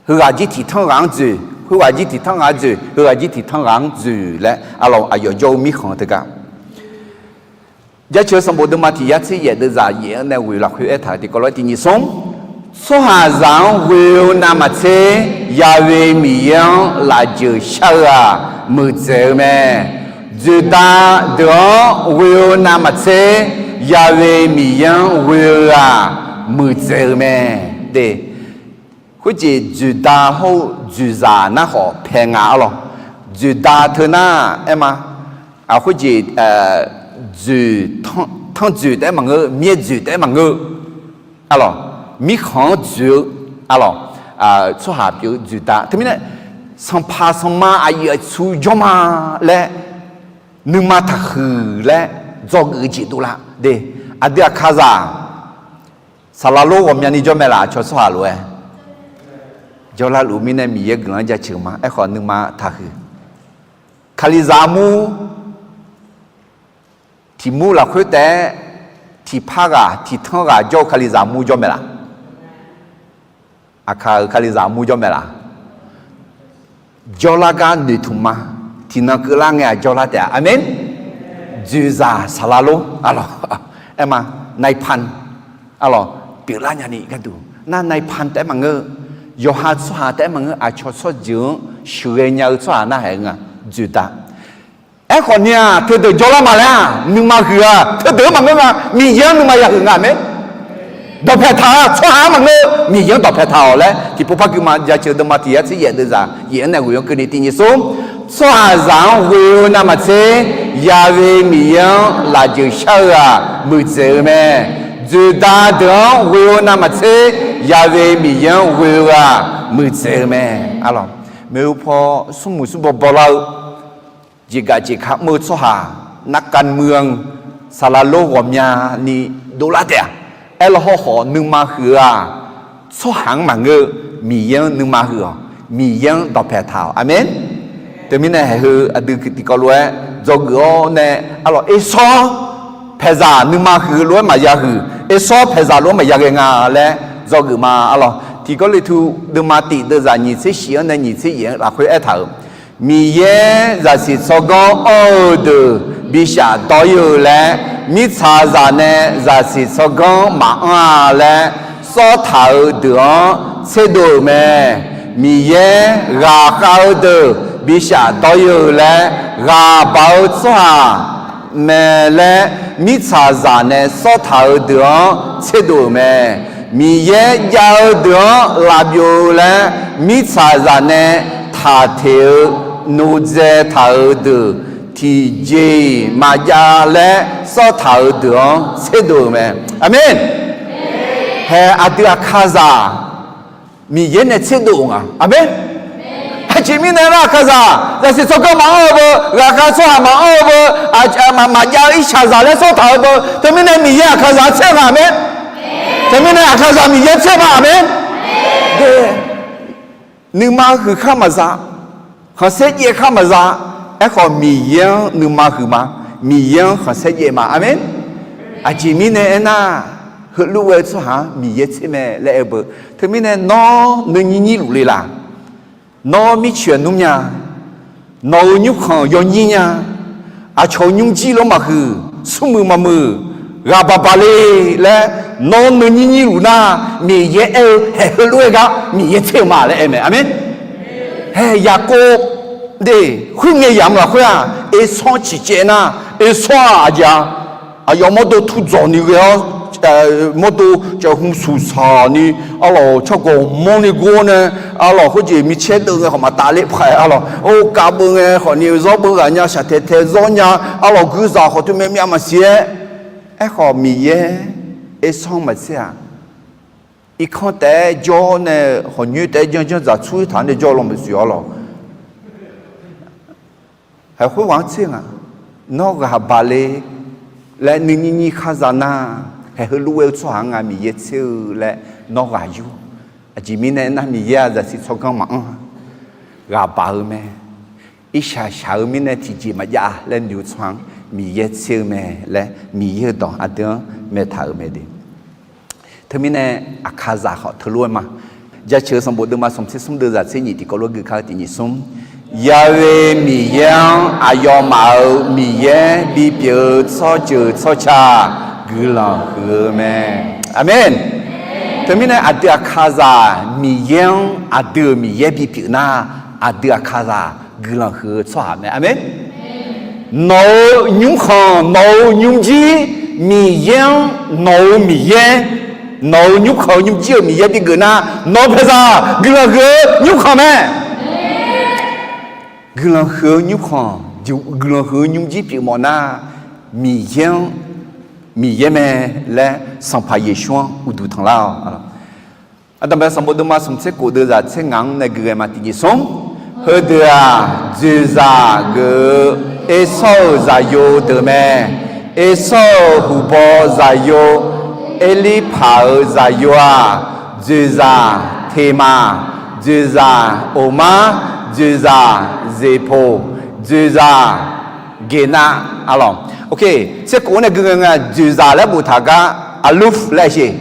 heughaq jir tiqtanr ghaq-anr dzoeq, khoerghaq jir tiqtanr ghaq-anr dzoeq, heughaq jir tiqtanr ghaq-anr dzoeq laer, arlawq, aqyawf jawr-eu mirkhanq teugar. Jaceuq-eu sanqbof deuvma tiq yar tser yaef deuvzaq yaef-anr nae ghoeq lafkhoer aertaq-euq tiqkawv lof-aer tiq nyiq smr, tsawrhaqzaq-anr ghoe-eu navmaqtser, Yaqve Miqyaer-anr lafjeuq shar-eu-aq, muiqdzaeq-eu mae. Dzoeqda deuq-anr ghoe-eu navmaqtser, Yaqve Miqyaer-anr ghoe-eu-aq, muiqdzaeq-eu mae. De, khoerjeq dzoeqda hawr-eu dzoeqzaq nar khawf pae nga, arlawq. Dzoeqda teu nar aer ma, khoerjeq dzoeq, tanrdzoeq taef-aer maqngeur, myaerdzoeq taef-aer maqngeur, arlawq, mirkhanq-anr dzoeq-eu, arlawq, tsawrhaq pyeuf-eu dzoeqda. Teumirnae, sanqpaq sanqma aqyuif aqtsu jawr ma laer, nuima taqhuiq laer dzawgeuf-eu jeq dovlar de. Aqdui aqkazaq, saqlaq lor ghawqmyani jawr mae laf, aqcawq tsawrhaq lof-aer jawrlar luf mirnae Miqyaer guiqlanq-anr jaceuq ma. Aerkhawf nuima taqhuiq. Kalizaq armur, tiq mur lafkhoer taef-aer tiqpar ghaq tiqtanr ghaq jawr-eu kalizaq armur jawr mae laf? Aqkaq-euq kalizaq armur jawr mae laf? Jawrlar gar noeqtmq ma. Tiqnan keuvlar ngae-aq jawrlar taef-a. Aqmeq. Dzoeqzaq saqlaq lor, arlawq, aer ma, naipan, arlawq, pyeuflar nyani gharduq nar naipan taef-aer maqngeur. Yawqha tsawrhaq taef-aer maqngeur. Aqcawq tsawrjeuq-anr sheuqghae nya-eu tsawrhaq narhaq-eu nga. Dzoeqda. Aerkhawf ni-aq, teudeuq jawrlar ma laer-aq, nuima huiq-aq, teudeuq-anr maqngeur nga. Miqyaer-anr nuima yahuiq nga, aqmeq. Dawqpae taq-a, tsawrhaq-anr maqngeur, Miqyaer-anr dawqpae taq-awq laer tiqpov par gui ma. Jaceuq deuvma tiq yar tser yaef deuvzaq yaef-anr nae ghoeq-anr keuvni tiq nyiq smr, tsawrhaqzaq-anr ghoe-eu navmaqtser, Yaqve Miqyaer-anr lafjeuq shar-eu-aq, muiqdzaeq-eu mae. Dzoeqda deuq-anr ghoe-eu navmaqtser, Yaqve Miqyaer-anr ghoe-eu-aq, muiqdzaeq-eu mae. Arlawq, maeqhu paw smrmuiq smrbaw bawlar-eu jeqgaf jeqka mr-eu tsawrhaq, narkav muiq-anr saqlaq lor ghawqmyani dovlar taef-a. Aerlawr hawrkhawf nuima huiq-eu-aq, tsawrhaq-anr maqngeur-eu, Miqyaer-anr nuima huiq-awq. Miqyaer-anr dawqpae taq-awq. Aqmeq. Teumirnae haeqheu aqdui tiqkawv lof-aer dzawgeuf-awr nae, arlawq, Ersawr paeqzaq nuima huiq lof-aer maqya huiq, Ersawr paeqzaq lof-aer maqya ghae nga laer dzawgeuf ma. Arlawq, tiqkawv leftu deuvma tif deuvzaq nyiq tser shif-anr nae nyiq tser yaef-anr lafkhoer aertaq-euq, Miqyaer zaqsiq tsawrganr anr-eu deuq bishaf dawr-ir-eu laer, mirtsaqzaq nae zaqsiq tsawrganr maqanr-a laer sawr taq-eu deuq-anr tserdov-euq mae. Miqyaer ghaqkhav-eu deuq bishaf dawr-ir-eu laer, ghaq baq-eu tsawrhaq mae laer mirtsaqzaq nae sawr taq-eu deuq-anr tserdov-euq mae. Miqyaer jav-eu deuq-anr lavbyov-eu laer, mirtsaqzaq nae taqteq-eu nodzae taq-euq deuq tiqjeq-iq maqjav laer sawr taq-euq deuq-anr tserdov-euq mae. Aqmeq. Hae aqdui Aqkaqzaq Miqyaer nae tserdov-euq nga. Aqmeq. Aqjeq mirnae nar Aqkaqzaq zaqsiq tsawrganr maqanr-eu beu, ghaqkhav tsawrhaq maqanr-eu beu, maqjav-eu irshaqzaq laer sawr taq-eu beu, teumirnae Miqyaer Aqkaqzaq-anr tser-eu nga. Aqmeq. Teumirnae Aqkaqzaq Miqyaer tser ma. Aqmeq. Nuima huiq khar maqza, khanqsaer jaev khar maqza. Aerkhawf Miqyaer-anr nuima huiq ma. Miqyaer-anr khanqsaer jaev ma. Aqmeq. Aqjeq mirnae aernar, heulof-aer tsawrhaq-anr Miqyaer tser mae laer aer-eu beu. Teumirnae nawr nuinyir nyir luf le laq? Nawr mircoeq aqnmr nya? Nawq-euq nymrkhanq yawnyir nya? Aqcawq-euq nymrjir lof maqhuiq, smrmuiq maqmuiq, ghaq baq baq le laer nawr nuinyir nyir luf nar, Miqyaer aer-eu haeq heulof-aer gar Miqyaer tser-eu ma laer aer mae. Aqmeq. Hae Yaqkov de, khoerngae yamq lafkhoer-aq, Ersawr ciqcaev nar, Ersawr-aq aqjeq-a, aqyawf mawrdo tur dzawqni ghae-awr, mawrdo cawv hmq suqsaq ni, arlawq, tsawrgawq mawrni gor nae, arlawq, khoerjeq micaer deuv ngae khawf maqtaf ler paq-aer, arlawq, or kav beu ngae khawfni zawr beu ghaq nya, shaqtaeq tae zawr nya, arlawq, guirzaq khawf teu mae myav maqsiq-aer. Aerkhawf Miqyaer Ersawr maqtser-aq, irkanr taef-aer jawr nae khawqnyoer taef-aer janr janr dzaq tsur taq-anr nae jawr law maqsiq-awr lawq. Haeq khoerghaq-anr tser nga. Nawr ghaq baq le laer nuinyir nyir khar za nar, haeq heulof-aer-eu tsawrhaq-anr nga Miqyaer tser-eu laer nawr ghaq yur. Aqjeq mirnae nar Miqyaer-aq zaqsiq tsawrganr maqanr, ghaq baq-eu mae. Irshaq shaq-eu mirnae tiqjeq maqjav laer noeq-eu tsawrhaq-anr Miqyaer tser-eu mae laer Miqyaer-euq dawq aqdui-anr maeqtaq-euq mae de. Teumirnae Aqkaqzaq khawf teulof-aer ma. Jaceuq sanqbof deuvma smq tser smr deuvzaq tser nyiq tiqkawv lof gui kar-eu tiq nyiq smr. Yaghae Miqyaer-anr aqyawfmaf-euq Miqyaer bipyeuf-eu tsawrjeuq tsawrca guiqlanq huiq-eu mae. Aqmeq. Teumirnae aqdui Aqkaqzaq Miqyaer-anr aqdui-euq Miqyaer bipyeuf nar, aqdui Aqkaqzaq guiqlanq huiq-eu tsawrhaq mae. Aqmeq. Nawq-euq nymrkhanq, nawq-euq nymrjir, Miqyaer-anr, nawq-euq Miqyaer, nawq-euq nymrkhanq-eu nymrjir-euq Miqyaer bigeuf nar, nawq paeqzaq guiqlanq huiq-eu nymrkhanq mae. Guiqlanq huiq-eu nymrkhanq, guiqlanq huiq-eu nymrjir pyeufmawf nar, Miqyaer-anr, Miqyaer mae laer Sanqpaq Yeqsur-anr uqduq tanqlar-awq. Aqdamq bae sanqbof deuvma smq tser kof deuvzaq tser ngaq-anr nae gui ghae ma tiq nyiq smr. Heudeuq-aq, dzoeqzaq geuf-eu Ersawr-euq zaqyo deuq mae. Ersawr-euq huqbaw zaqyo, Erlirpaq-euq zaqyo-aq, dzoeqzaq Teqmaq, dzoeqzaq Oqmar, dzoeqzaq Zeqpoq, dzoeqzaq Geqnav. Arlawq, tser kof-anr nae gui ghae nga, dzoeqzaq laer boftaq gar, Aluf laer aer sheq.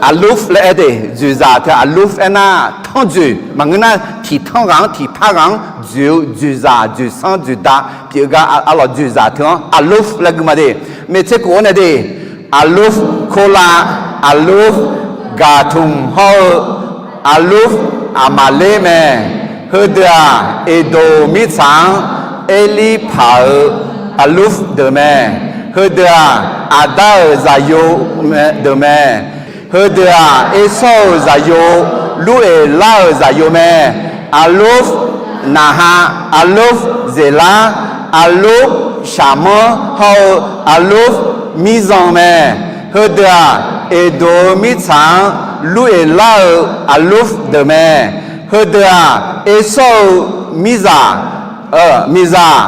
Aluf laer aer de, dzoeqzaq teu Aluf aernar, tanrdzoeq maqngeur nar, tiqtanr ghaq-anr tiqpar ghaq-anr dzoeq-eu dzoeqzaq, dzoeqsanr, dzoeqda pyeuf gar, arlawq, dzoeqzaq teu-anr Aluf laer gui ma de. Maeq tser kof-anr nae de, Aluf Korlav, Aluf Gaqtmq hawr-eu, Aluf Aqmaqler mae. Heudeuq-aq, Eqdoq mirtsaq-anr Erlirpaq-euq Aluf deuq mae. Heudeuq-aq, Aqdar-euq zaqyo deuq mae. Heudeuq-aq, Ersawr-euq zaqyo, Lur-eq lar-euq zaqyo mae. Aluf Naqha, Aluf Zeqlar, Aluf Shaqmanr hawr-eu, Aluf Mirzan mae. Heudeuq-aq, Eqdoq-eu mirtsaq-anr Lur-eq lar-euq Aluf deuq mae. Heudeuq-aq, Ersawr-eu Mirzaq, Mirzaq,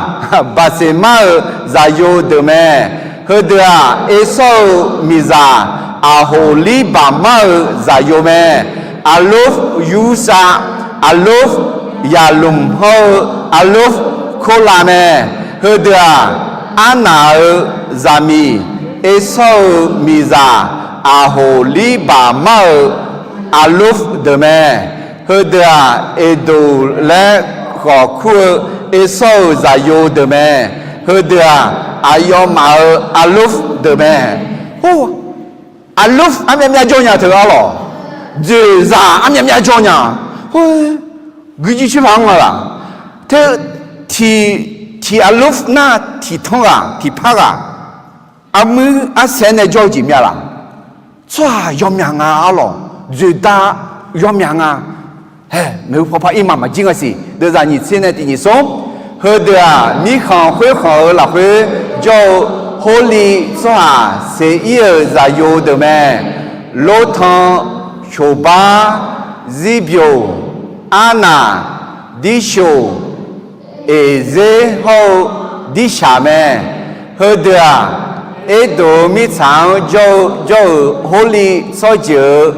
Baqseqmar-euq zaqyo deuq mae. Heudeuq-aq, Ersawr-euq miqzaq Aqhoqlirbaqmar-euq zaqyo mae. Aqluf yursav, Aqluf yaqlmq hawr-eu Aqluf korlav mae. Heudeuq-aq, Arnaq-euq zaqmiq Ersawr-euq miqzaq Aqhoqlirbaqmar-euq Aqluf deuq mae. Heudeuq-aq, Eqdoq laer khawf kur-eu Ersawr-euq zaqyo deuq mae. Heudeuq-aq, aqyawfmaf-euq Aqluf deuq mae. Aqluf armyav myav jawr nya teu-a lawq. Dzoeqzaq armyav myav jawr nya. Hor, guijir tserpaq-anr nga laq. Teu tiq, tiq Aqluf nar tiq tanr ghaq tiq par ghaq, armuir arsaer nae jawr-eu jeq myav laq. Tsawrhaq yawmyaq nga-a lawq. Dzoeqda yawmyaq nga. Hae, maeqhu paw par ir ma maqjir nga siq. Deuvzaq nyiq tser nae tiq nyiq smr. Heudeuq-aq, mirkhanq khoerkhanq-euq lafkhoer jawr-eu Hawrliv tsawrhaq Seqir-euq zaqyo deuq mae. Lortanq, Shoqbar, Zirbyov, Arnaq, Dirshoq, Eqzer hawr-eu Dirshaq mae. Heudeuq-aq, Erdoq-euq mirtsaq-anr jawr-eu, jawr-euq Hawrliv tsawrjeuq-euq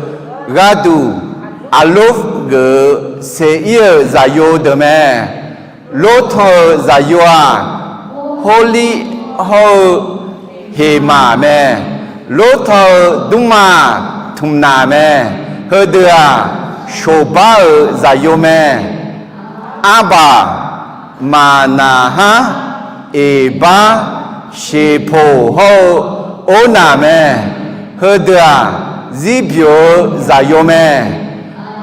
gharduq Aqluf geuf-eu Seqir-euq zaqyo deuq mae. Lortanq-euq zaqyo-aq, Hawrliv hawr-eu Heqmaq mae. Lortanq-euq dmrma-aq, Tmqnaq mae. Heudeuq-aq, Shoqbar-euq zaqyo mae. Arbaq, Maqnaqhar, Eqbar, Sheqpoq hawr-eu Ornaq mae. Heudeuq-aq, Zirbyov-eu zaqyo mae.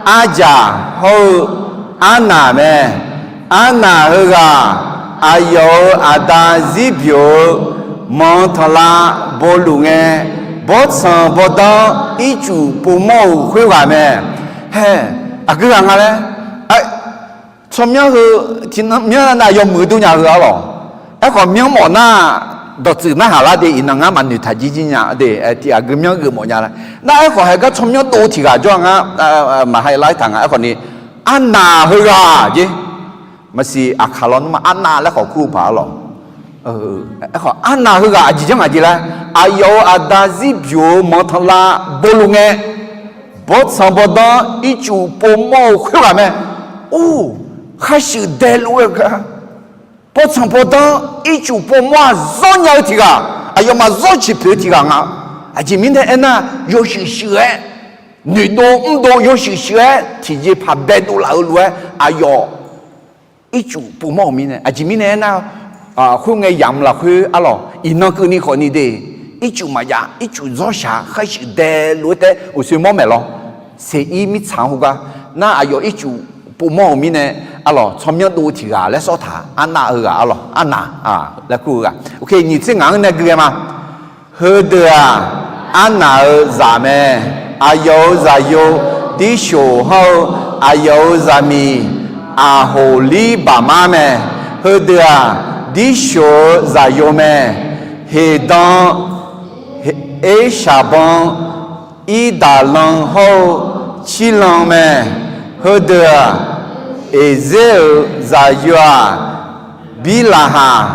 Arjaq hawr-eu Arnaq mae. Arnaq heughaq aqyawf-euq aqda Zirbyov-eu manq tanqlav bawluf ngae, bawrtsanq bawrdanr ircuf povmawr-euq khoerghaq mae. Hae, aqgeu ghaq nga laer, tsawrmyanr heu tiqnan myanr nar yawmuiq dur nya heu-a lawq. Aerkhawf myanr mawf nar, dawqtsuif narhaq lar de iqnan ngar maqnoeq taq jir jir nya de, tiq aqgeu myanr geufmawf nya laer. Nar aerkhawf haegar tsawrmyanr dov tiq ghaq jawr-a ngar maqhae lar-ir taq nga. Aerkhawf ni, Arnaq heughaq jer. Maqsiq aqkaq lawnmr-aq Arnaq laer khawf kur-eu paq-a lawq. Aerkhawf Arnaq heughaq aqjeq janr ngaq jeq laer, aqyawf-euq aqda Zirbyov-eu manq tanqlav bawluf ngae, bawrtsanq bawrdanr ircuf povmawr-eu khoerghaq mae. Or, khaqshuif daeluv-eu gar, bawrtsanq bawrdanr ircuf povmawr-aq zawr nya-eu tiq ghaq, aqyawfmaf zawr ciq poeq-eu tiq ghaq nga. Aqjeq mirnae aernar, yawshuif shuif-aer, noeqdov mrdov yawshuif shuif-aer tiqjeqpaq baedov laf-eu lof-aer aqyawf ircuf povmawr-euq mirnae. Aqjeq mirnae aernar, khoerngae yamq lafkhoer arlawq iqnan keuvni khawfni de, ircuf maqjav, ircuf zawr shaq, khaqshuif daeluv-aer taef uqshoe mawr maeq lawr. Seqir mirtsaq-anr heugar nar aqyawf ircuf povmawr-euq mirnae, arlawq tsawrmyanr dov tiq ghaq laer sawr taq, Arnaq heughaq arlawq, Arnaq laer kur-eu ghaq. Oke, nyiq tser ngaq-anr nae gui ghae ma. Heudeuq-aq, Arnaq-euq zaq mae. Aqyawf-euq zaqyo Dirshoq hawr-eu, aqyawf-euq zaqmiq Aqhoqlirbaqmar mae. Heudeuq-aq, Dirshoq-euq zaqyo mae. Heqdan, Ershaqban, Irdaqlan hawr-eu Cirlan mae. Heudeuq-aq, Eqzer-euq zaqyo-aq, Birlaqhaq,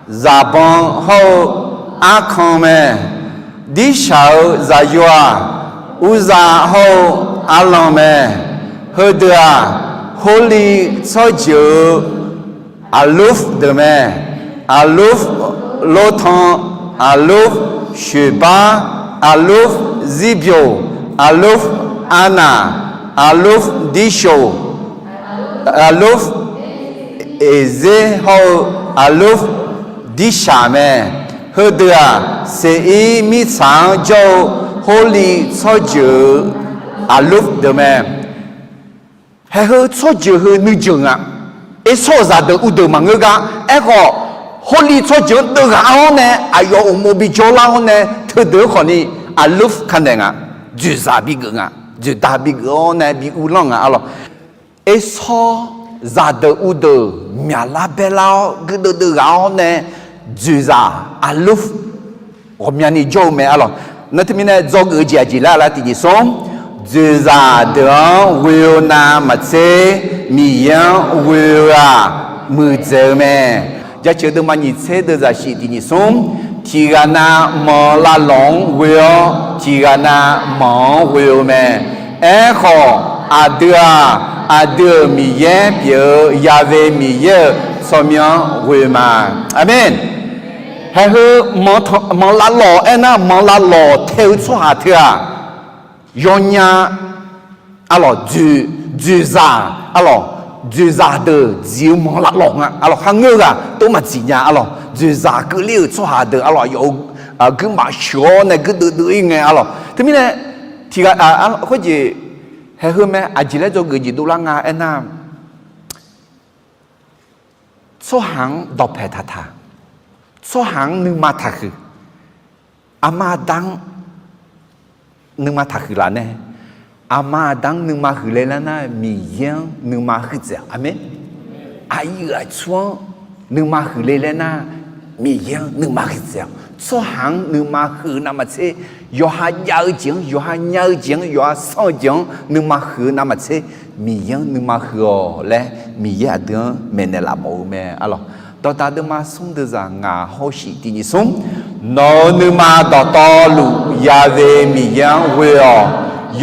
Zaqban hawr-eu Arkan mae. Dirshaq-euq zaqyo-aq, Urzav hawr-eu Arlan mae. Heudeuq-aq, Hawrliv tsawrjeuq-euq Aqluf deuq mae. Aqluf, Lortan, Aqluf, Shoeqbar, Aqluf, Zirbyov, Aqluf, Arnaq, Aqluf, Dirshoq, Aqluf, Eqzer hawr-eu Aqluf, Dirshaq mae. Heudeuq-aq, Seqir mirtsaq-anr jawr-eu Hawrliv tsawrjeuq-euq Aqluf deuq mae. Haeq heu tsawrjeuq heu nuijeuq nga. Ersawr-euq zaqdeuq uvdeuq maqngeur gar. Aerkhawf, Hawrliv tsawrjeuq-anr deuvghaq-awr nae aqyawf uqmov bijawr lar-awr nae teudeuq-anr khawfni Aqluf kanaeq nga. Dzoeqzaq bigeuf nga. Dzoeqda bigeuf-awr nae bi uvlanr nga arlawq. Ersawr zaqdeuq uvdeuq myaqlar baerlar-awr guirdeuv deuvghaq-awr nae dzoeqzaq Aqluf ghawqmyani jawr-eu mae arlawq. Nar teumirnae dzawgeuf-eu jeq aqjeq lar lar tiqjeq smr. Dzoeqzaq deuq-anr ghoe-eu navmaqtser Miqyaer-anr ghoe-eu-aq muiqdzaeq-eu mae. Jaceuq deuvma nyiq tser deuvzaq shif tiqnyiq smr. tiqghaq nav manq lavlawq-anr ghoe-awr, tiqghaq nav manq-anr ghoe-eu mae. Aerkhawf, aqdui-aq, aqdui-euq Miqyaer pyeuf-eu Ya've Miqyaer-euq tsawrmyanr-anr ghoe ma. Aqmeq. Haeqheu manq lavlawq aernar, manq lavlawq tae-eu tsawrhaq teu-aq, yawnya arlawq, dzoeqzaq arlawq, dzoeqzaq deuq dziq-eu manq lavlawq nga arlawq, kharngeur-eu ghaq tov maqdziq nya arlawq, dzoeqzaq keuvler-euq tsawrhaq deuq arlawq, aqyawf-euq guirmaf sheuq-awr nae guirdeuv deuv-ir ngae arlawq. Teumirnae tiqghaq khoerjeq haeqheu mae, aqjeq laer dzawgeuf jeq dovlar nga aernar, tsawrhaq-anr dawqpaeq taqtaq, tsawrhaq-anr nuima taqhuiq, aqma aqda-anr nuima taqhuiq laf nae, aqma aqda-anr nuima huiqle laer nar, Miqyaer-anr nuima huiqdzaeq-awq. Aqmeq. Aqyuif aqtsu-anr nuima huiqle laer nar, Miqyaer-anr nuima huiqdzaeq-awq. Tsawrhaq-anr nuima huiq navmaqtser, yawqha jav-eu jeq-anr, yawqha nya-eu jeq-anr, yawqha sanr-eu jeq-anr nuima huiq-eu navmaqtser, Miqyaer-anr nuima huiq-awq laer Miqyaer aqdui-anr maeqnaeq laf mawf-eu mae arlawq. Dawqdaq deuvma smr deuvzaq ngaq hawr shif tiq nyiq smr. Nawq-euq nuima dawqtawvluf Ya've Miqyaer-anr ghoe-awq.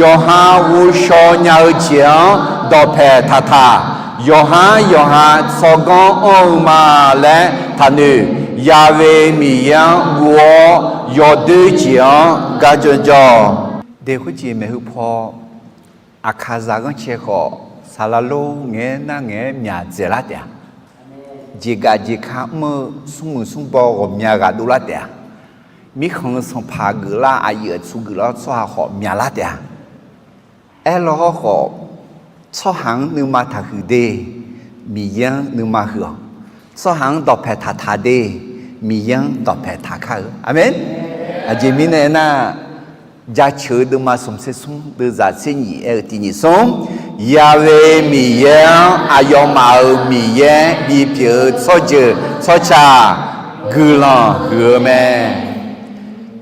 Yawqha ghovshaw nya-eu jeq-anr dawqpaeq taqtaq. Yawqhar yawqha tsawrganr anr-eu ma laer taqnoeq. Ya've Miqyaer-anr guv-awr yawdoer jeq-anr gar janr jawr-awq. Deq khoerjeq maeqhu paw Aqkaqzaq ghanrcae khawf, saqlaq lor ngaeq-aer nar ngaeq-aer myaq dzaeqlar taef-a. Jeqgaf jeqka mr-eu smrmuiq smrbaw ghawqmya ghaq dovlar taef-a. Mirkhanq-eu sanqpaq geuflar, aqyuif aqtsu geuflar-awr tsawrhaq khawf myaqlar taef-a. Aerlaw hawrkhawf, tsawrhaq-anr nuima taqhuiq de, Miqyaer-anr nuima huiq-awq. Tsawrhaq-anr dawqpaeq taqtaq de, Miqyaer-anr dawqpaeq taqkar-eu. Aqmeq. Aqjeq mirnae aernar, Jaceuq-eu deuvma smq tser smr deuvzaq tser nyiq aer-eu tiq nyiq smr. Ya've Miqyaer-anr aqyawfmaf-euq Miqyaer bipyeuf-eu tsawrjeuq tsawrca guiqlanq huiq-eu mae.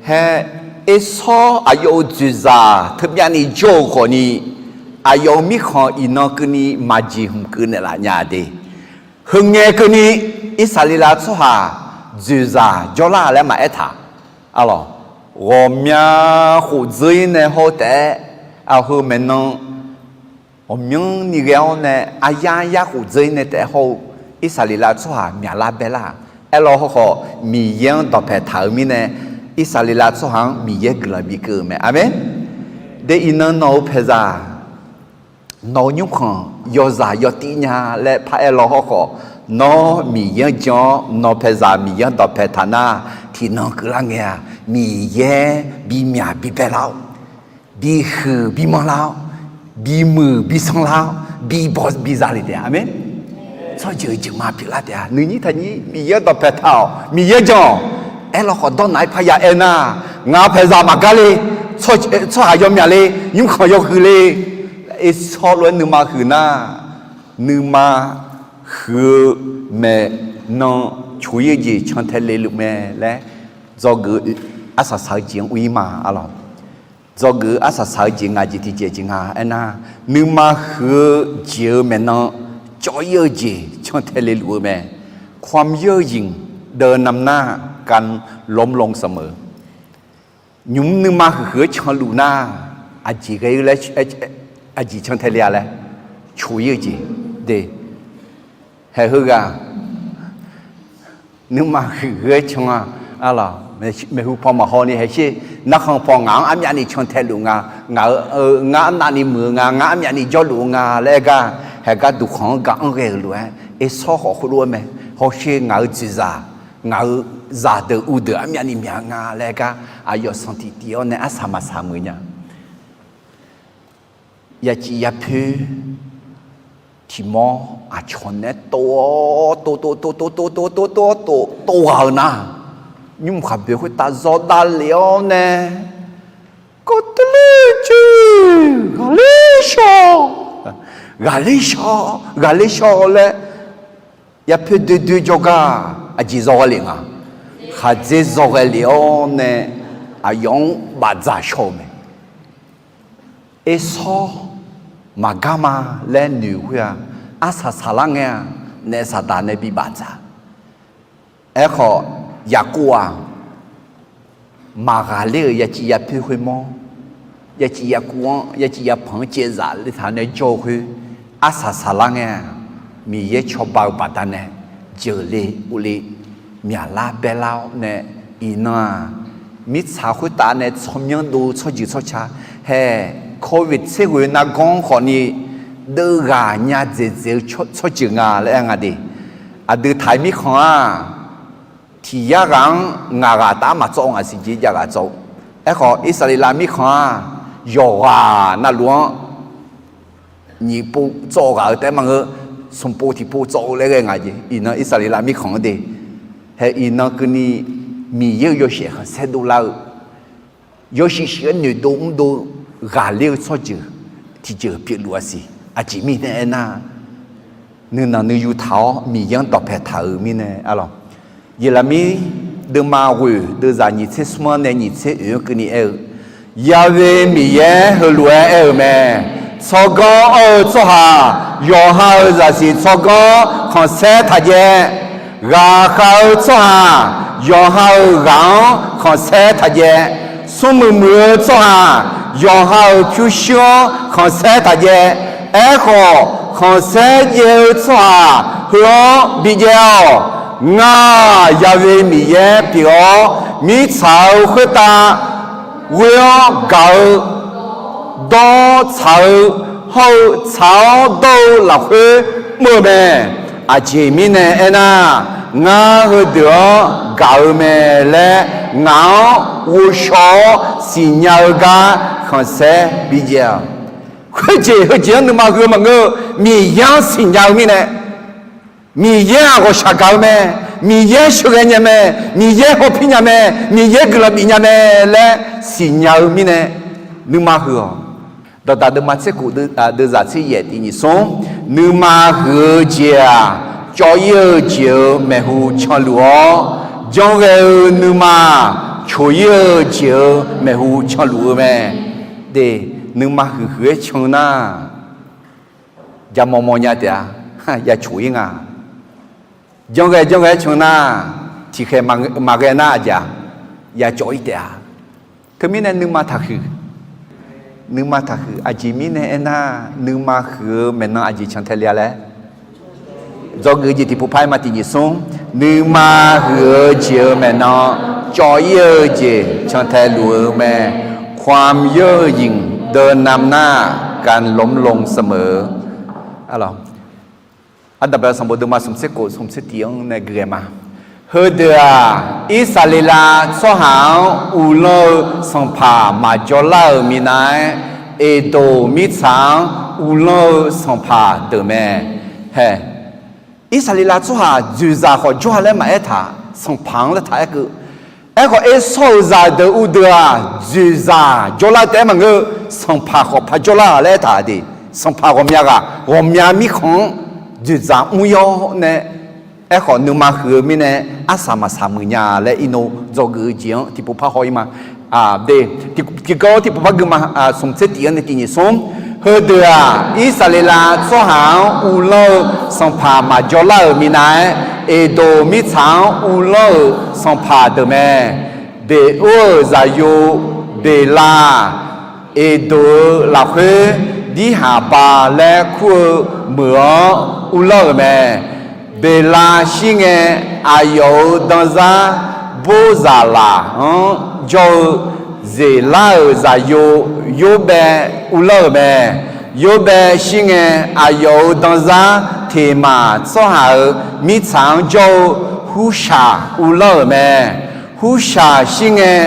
Haer, Ersawr aqyawf-euq dzoeqzaq teubyav ni jawr-eu khawfni, aqyawf-euq mirkhanq iqnan keuvni maqjeq hmq keuv naeqlaf nya de. Heungae keuvni Irsaqleqlav tsawrhaq dzoeqzaq jawrlar laer maqaer taq. Arlawq, ghawqmya khof dzeur-ir nae hawr-eu taef-aer, aqheu maeqnan ghawqmyanrni ghae-awr nae aryar yar khof dzeur-ir nae taef-aer hawr-eu Irsaqleqlav tsawrhaq myaqlar baelar. Aerlaw hawrkhawf, Miqyaer-anr dawqpaeq taq-euq mirnae, Irsaqleqlav tsawrhaq-anr Miqyaer guiqlanq bikeuv-eu mae. Aqmeq. De iqnan nawq-euq paeqzaq, nawq-euq nymrkhanq yawzaq yawtiv nya laer paraer law hawrkhawf, nawr Miqyaer-anr jan-awr nawq paeqzaq Miqyaer-anr dawqpaeq taq nar, tiqnan keuvlar ngae-aq, Miqyaer bimyaq bibae lar-awr, bihuiq bimanr lar-awr, bimuiq bisanr lar-awr, bibaw biza le taef-a. Aqmeq. Tsawrjeuq jeuqma pyeuflar taef-a. Nuinyir taqnyir Miqyaer-anr dawqpaeq taq-awq, Miqyaer jan-awq. Aerlaw khawf dawrnaq-aer parya aernar, ngaq paeqzaq maqgar le, tsawrhaq yawmyaq le, nymrkhanq yawhuiq le, Ersawr lof-aer nuima huiq nar, nuima huiq-eu maeqnan coq-ir-eu jeq cantae le luf mae laer, dzawgeuf-eu arsaq saq-eu jeq-anr ur-ir ma. Arlawq, dzawgeuf-eu arsaq saq-eu jeq ngaq jeq tiqjeq jeq nga aernar, nuima huiq-eu jeq-euq maeqnan cawv-ir-eu jeq cantae le luf-eu mae. ความเย่อหยิ่งเดินนำหน้าการล้มลงเสมอ Nymq-mr nuima huiqhuiq-aer canluf nar, aqjeq ghae-eu laer, aqjeq cantae le-a laer, coq-ir-eu jeq de. Haeq heughaq nuima huiqhuiq-aer can-a. Arlawq, maeqhu paw maqhaw ni haeq sher. Narkhan paw ngaq-anr armyavni cantae luf nga. Ngaq-eu, ngar arnavni muiq-eu nga, ngar armyavni jawrluf-eu nga laer aer gar, haeq gar duqkhanq-anr ga-anr ghae-euq lof-aer, Ersawr khawf khoerlof-aer mae. Hawsher ngaq-euq dzoeqzaq, ngaq-euq zaqdeuq uvdeuq armyavni myaq-eu nga laer aer gar, aqyawf sanqtif tif-awr nae arsaq maqsaq muiq nya. Yacif yapoer tiq mawr aqcawq naeq-aer tov-awr tov tov tov tov tov tov tov tov-awr tov tov ghaq-eu nar, nymr khaqboeq khoertav zawr davlef-awr nae, kawv teuler coer ghaqler shaw, ghaqler shaw, ghaqler shaw laer, yapoer doe doe jawrgar aqjeq zawghae lef nga. Khaqdzer zawghae lef-awr nae, aqyawf-anr bafdzaq shaw-eu mae. Ersawr maqgar ma laer noeq khoer-aq, arsaq saqlar ngae-aq, naef saqdaq nae bibaf dzaq. Aerkhawf, Yaqkov-aq, maqghaqler-euq ya civ ya poer khoermawr, ya civ ya kuv-anr ya civ ya panq-anr caevzaf le taq nae jawr-eu khoer, arsaq saqlar ngae-aq, Miqyaer cawba-eu baqdanae jeuqle uvle, myaqlar baerlar-awr nae, iqnan-aq, mirtsaq khoertav nae tsawrmyanr dov-eu tsawrjeuq tsawrca, hae, Covid tser ghoeq nargawr khawfni deuvghaq nya dzaeqdzaeq-eu tsawrjeuq nga laer aer nga de. Aqdui taq-iq mirkhanq-aq, tiq yar ghaq-anr ngaq ghaq taf-aer maqtsawv ngaq siq jeq jav ghaq tsawv-eu. Aerkhawf, Irsaqleqlav mirkhanq-aq, yawqghaq navluf-anr nyiq pov tsawv ghaq-eu taef-aer maqngeur, smq pov tiq pov tsawv-eu laer ghae nga jeq. Iqnan Irsaqleqlav mirkhanq-anr de, hae, iqnan keuvni Miqyaer-euq yawshaef khanqsaer dovlar-eu, yawshuif shuif-aer noeqdov mrdov-eu ghaqler-eu tsawrjeuq tiqjeuq pyeufluf-a siq. Aqjeq mirnae aernar, nuinanq nuiyu taq-awr Miqyaer-anr dawqpae taq-euq mirnae arlawq. Yeqlaqmir deuvma ghoeq deuvzaq nyiq tser smr-anr nae nyiq tser oeq-anr keuvni aer-eu, Yaghae Miqyaer heulof-aer aer-euq mae. Tsawrganr anr-eu tsawrhaq yawqha-euq zaqsiq tsawrganr khanqsaer taq jaev. Ghaqkhav-eu tsawrhaq yawqha-euq ghaq-anr khanqsaer taq jaev. Smrmuiq muiq-eu tsawrhaq yawqha-euq pyurshuir-anr khanqsaer taq jaev. Aerkhawf, khanqsaer jaev-eu tsawrhaq heu-anr bijaev-awq. Ngar, Yaghae Miqyaer pyeuf-awr, mirtsaq-eu khoertav ghoer-awr gaq-eu, dawr tsaq-eu, hawr-eu tsaq-awr dawr-eu lafkhoer mr-eu mae. Aqjeq mirnae aernar, ngar heudeuq-anr gaq-eu mae laer ngaq-anr ghovshaw-awr siqnya-eu gar khanqsaer bijaev-awq. Khoerjeq heujeq-anr nuima huiq-eu maqngeur-eu, Miqyaer-anr siqnya-eu mirnae, Miqyaer-aq ghawqshaq gaq-eu mae, Miqyaer sheuqghae nya mae, Miqyaer hawpir nya mae, Miqyaer guiqlanq bif nya mae laer siqnya-eu mirnae nuima huiq-awq. Dawqdaq deuvma tser kof deuvzaq tser yaef tiq nyiq smr, nuima huiq-eu jeq-aq, cawv-ir-eu jeq-euq maeqhu canluf-awr, janrghae-eu nuima coq-ir-eu jeq-euq maeqhu canluf-eu mae. De, nuima huiq huiq-aer can nar, jaqmawf mawf nya taef-a, ya coq-ir nga. Janrghae janrghae-aer can nar, tiqkhaeq maqghae nar aqjeq-a, ya cawv-ir taef-a. Teumirnae nuima taqhuiq, nuima taqhuiq. Aqjeq mirnae aernar, nuima huiq-eu maeqnan aqjeq cantae le-a laer dzawgeuf jeq tiqpov par-aer ma tiq nyiq smr, nuima huiq-eu jeq-euq maeqnan cawv-ir-eu jeq cantae luf-eu mae. ความเย่อหยิ่งเดินนำหน้า การล้มลงเสมอ. Ardanqbae sanqbof deuvma smq tser kof smq tser tiq-anr nae gui-aer ma. Heudeuq-aq, Irsaqleqlav tsawrhaq-anr uvlanr-eu sanqpaq maqjawr lar-euq minav-aer, Eqdoq mirtsaq-anr uvlanr-eu sanqpaq deuq mae. Hae, Irsaqleqlav tsawrhaq dzoeqzaq khawf jawr-a laer maqaer taq, sanqpaq-anr laer taq aer keuv. Aerkhawf, Ersawr-euq zaqdeuq uvdeuq-aq, dzoeqzaq jawrlar taef-aer maqngeur, sanqpaq khawf paq jawrlar-a laer aer taq de. Sanqpaq ghawqmya ghaq, ghawqmya mirkhanq-anr dzoeqzaq mr-ir-awr nae, aerkhawf nuima huiq-eu mirnae arsaq maqsaq muiq nya laer irnov dzawgeuf-eu jeq-anr tiqpov par haw-ir ma. De, tiqkawv tiqpov par gui ma. Smq tser tiq-anr nae tiq nyiq smr, heudeuq-aq, Irsaqleqlav tsawrhaq-anr uvlanr-eu sanqpaq maqjawr lar-euq minav-aer, Eqdoq mirtsaq-anr uvlanr-euq sanqpaq deuq mae. Beqor-euq zaqyo Beqlav, Eqdoq-euq lafkhoer Dirhaqba laer kur-eu meuq-anr uvlanr-euq mae. Beqlav shir ngae, aqyawf-euq danzar Borzaqlaq-anr jawr-eu Zeqlar-euq zaqyo Yorbaev uvlanr-euq mae. Yorbaev shir ngae, aqyawf-euq danzar Teqmaq tsawrhaq-euq mirtsaq-anr jawr-eu Hurshaq uvlanr-euq mae. Hurshaq shir ngae,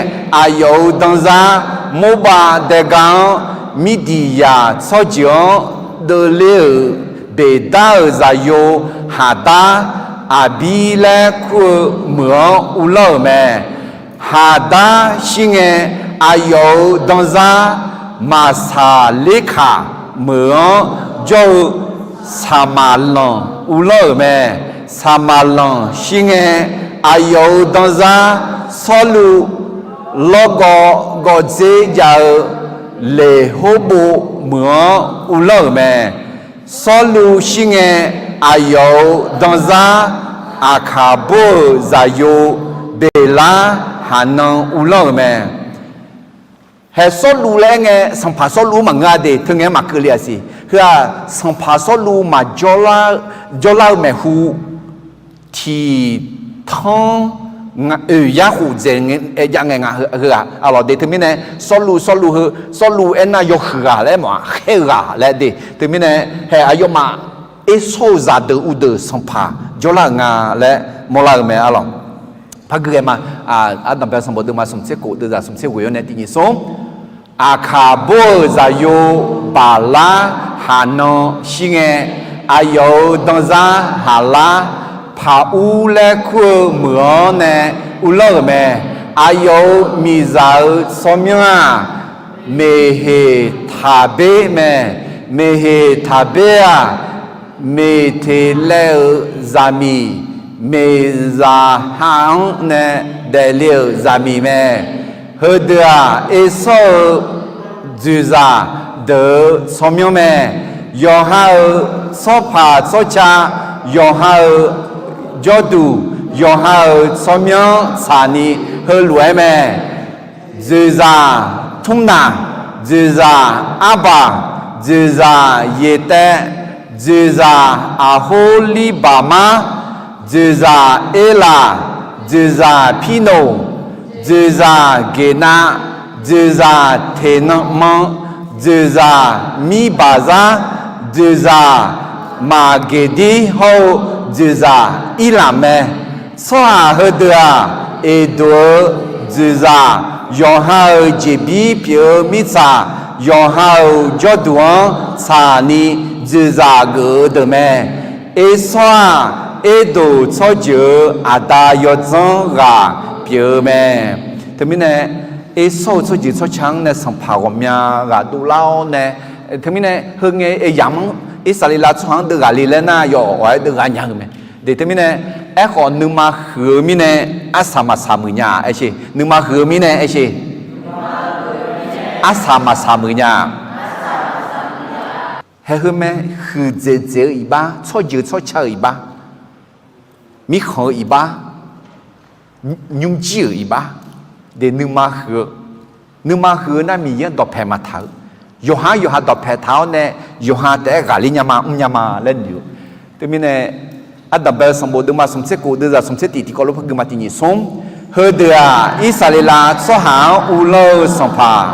aqyawf-euq danzar Morbav daega-anr Mirdiqyaq tsawrjeuq-anr deuvler-euq Beqdar-euq zaqyo Haqdar, Aqbir laer kur-eu meuq-anr uvlanr-euq mae. Haqdar shir ngae, aqyawf-euq danzar Maqsaqlerkaq meuq-anr jawr-eu Saqmaqlanq uvlanr-euq mae. Saqmaqlanq shir ngae, aqyawf-euq danzar Sawrluv lawrgawv gawv dzer jav-eu Leqhorbov meuq-anr uvlanr-euq mae. Sawrluv shir ngae, aqyawf-euq danzar Aqkaqbor-euq zaqyo Beqlar aqnan uvlanr-euq mae. Hae Sawrluv laer aer ngae, sanqpaq Sawrluv maqngeur-a de, teu ngae-aer maqkeuv le-a siq. Heu-aq, sanqpaq Sawrluv maqjawr lar, jawrlar-eu maeqhu, tiq tanr oeq yar khof dzaeq jav ngae ngaq heu-aq, arlawq de. Teumirnae Sawrluv, Sawrluv heu, Sawrluv aernar yawhuiq ghaq laer mawf-aq, khaer-eu ghaq laer de. Teumirnae hae aqyawfmaf Ersawr-euq zaqdeuq uvdeuq sanqpaq jawrlar-euq nga laer mawrlar-eu mae, arlawq. Par gui ghae ma. Ardanqbae sanqbof deuvma smq tser kof deuvzaq smq tser ghoeq-awr nae tiq nyiq smr. Aqkaq bawr-euq zaqyo Baqlar haqnan shir ngae, aqyawf-euq danzar Haqlar Paqur laer kur-eu meuq-anr nae uvlanr-euq mae. Aqyawf-euq miqzaq-euq tsawrmyanr-aq, Meqheqtaqber mae. Meqheqtaqber-aq, Meqteqlaev-euq zaqmiq, Meqzaqha-anr nae daefle-euq zaqmiq mae. Heudeuq-aq, Ersawr-euq dzoeqzaq deuq-euq tsawrmyanr mae. Yawqha-euq tsawrpaq tsawrca, yawqha-euq jawrduq, yawqha-euq tsawrmyanr tsaqni heulof-aer mae. Dzoeqzaq Tmrnaq, dzoeqzaq Arbaq, dzoeqzaq Yeqtaev, dzoeqzaq Aqhorlirbaqmar, dzoeqzaq Erlaq, dzoeqzaq Pirnoq, dzoeqzaq Geqnav, dzoeqzaq Teqnanman, dzoeqzaq Mirbaqzar, dzoeqzaq Maqgeqdir hawr-eu dzoeqzaq Irlaq mae. Tsawrhaq heudeuq-aq, Eqdoq-euq dzoeqzaq, yawqha-euq jeqbir pyeuf-eu mirtsaq, yawqha-euq jawrduq-anr tsaqni dzoeqzaq geuf-eu deuq mae. Ersawr-aq, Erdoq tsawrjeuq-euq aqda yawdzanr ghaq pyeuf-eu mae. Teumirnae, Ersawr-euq tsawrjeuq tsawrca-anr nae sanqpaq ghawqmya ghaq dovlar-awr nae, teumirnae heu ngae aryamq-anr Irsaqleqlav tsawrhaq-anr deuv ghaq le laer nar, yawf ghaq-aer deuv ghaq nya-eu mae. De teumirnae, aerkhawf nuima huiq-eu mirnae arsaq maqsaq muiq nya-a aer sher. Nuima huiq-eu mirnae aer sher. Arsaq maqsaq muiq nya-a. Haeq heu mae, huiqdzaeq dzaeq-eu iqbax, tsawrjeuq tsawrca-eu iqbax, mirkhanq-eu iqbax, nymrjir-euq iqbax, de nuima huiq-eu. Nuima huiq-eu nar Miqyaer-anr dawqpaeq maqtaq-eu. Yawqha-anr yawqha dawqpaeq taq-awr nae, yawqha taef-aer ghaqler nya ma, mrnya ma laer noeq-eu. Teumirnae, Ardanqbae-eu sanqbof deuvma smq tser kof deuvzaq smq tser tiq tiqkawv lof par gui ma tiq nyiq smr. Heudeuq-aq, Irsaqleqlav tsawrhaq-anr uvlanr-eu sanqpaq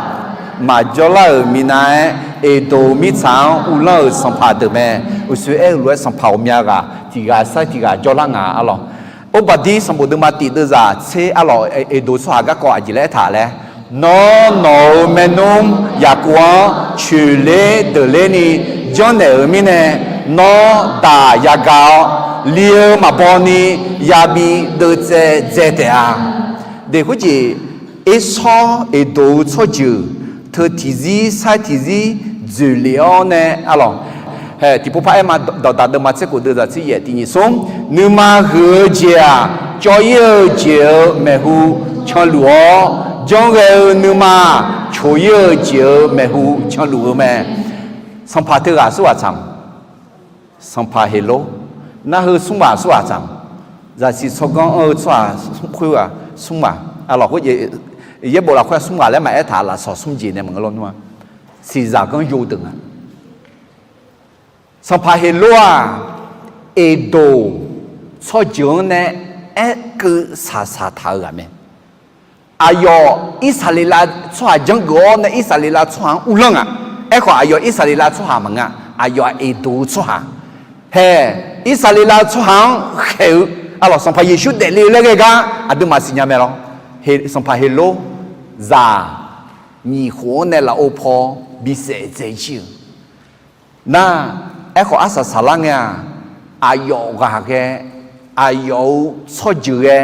maqjawr lar-euq minav-aer, Eqdoq mirtsaq-anr uvlanr-euq sanqpaq deuq mae. Uqshoe aer-eu lof-aer sanqpaq ghawqmya ghaq tiq ghaq sar tiq ghaq jawrlar nga arlawq. Orbaqdir sanqbof deuvma tiq deuvzaq tser arlawq, Eqdoq tsawrhaq garkawv aqjeq laer aertaq laer, Nawr, nawq-euq maernmr Yaqkov-anr coeqler deuqlerni janrnaeq-euq mirnae, nawr daq yagaq-awr, li-eu maqbaw ni yabi deuvtsaev dzae taef-a. De khoerjeq, Ersawr Eqdoq-eu tsawrjeuq teu tiqzir sar tiqzir dzoeqlef-awr nae arlawq. Hae tiqpov par aer ma, Dawqdaq deuvma tser kof deuvzaq tser yaef tiq nyiq smr. Nuima huiq-eu jeq-aq, cawv-ir-eu jeq-euq maeqhu canluf-awr, janrghae-eu nuima coq-ir-eu jeq-euq maeqhu canluf-eu mae. Sanqpaq teughaq smr ghaq tsaq-a? Sanqpaq Heqlor. Nar heu smr ghaq smr ghaq tsaq-a? Zaqsiq tsawrganr anr-eu tsawrhaq smr khoerghaq smr ghaq, arlawq khoer, yaerbof lafkhoer smr ghaq laer maqaer taq, lafsawq smr jeq nae maqngeur lawr nmr-a. Siqzaq ganr yo deuq nga. Sanqpaq Heqlor-aq, Eqdoq tsawrjeuq-anr nae aerkeuv saqsaq taq-eu ghaq mae. Aqyawf Irsaqleqlav tsawrhaq janrgeuf-awr nae Irsaqleqlav tsawrhaq-anr uvlanr nga. Aerkhawf aqyawf Irsaqleqlav tsawrhaq maqnga. Aqyawf-aq Eqdoq-eu tsawrhaq. Hae, Irsaqleqlav tsawrhaq-anr khaeq-eu, arlawq Sanqpaq Yeqsur daefle-eu laer ghae gar aqduimaf siqnya mae lawr. Sanqpaq Heqlor zaq nyiq khof-anr nae lafov paw bisaef dzae jir-eu nar, aerkhawf arsaq saqlar ngae-aq, aqyawf ghaq ghae, aqyawf-euq tsawrjeuq ghae,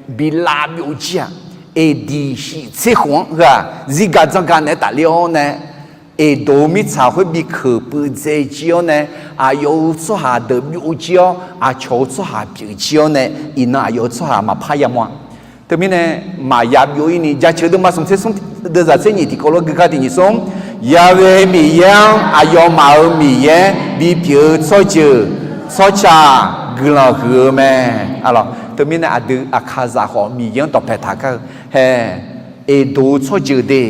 bi lav byov jir-aq, eqdiq shif tser khof-anr heu-aq zirga dzanrga naeq-aer tafler-awr nae, Eqdoq-eu mirtsaq khoer bi keuq puiv dzae jir-awr nae, aqyawf-euq tsawrhaq deuq byov jir-awr, aqcawq-euq tsawrhaq pyeuf jir-awr nae, iqnan aqyawf-euq tsawrhaq maqpar yamawr-a. Teumirnae maqya byov-ir ni, Jaceuq deuvma smq tser smr deuvzaq tser nyiq tiqkawv lof gui kar tiq nyiq smr. Ya'we Miqyaer-anr aqyawfmaf-euq Miqyaer bipyeuf-eu tsawrjeuq tsawrca guiqlanq huiq-eu mae. Teumirnae aqdui aqkaqzaq khawf Miqyaer-anr dawqpae taq kar-eu hae, Eqdoq-eu tsawrjeuq de,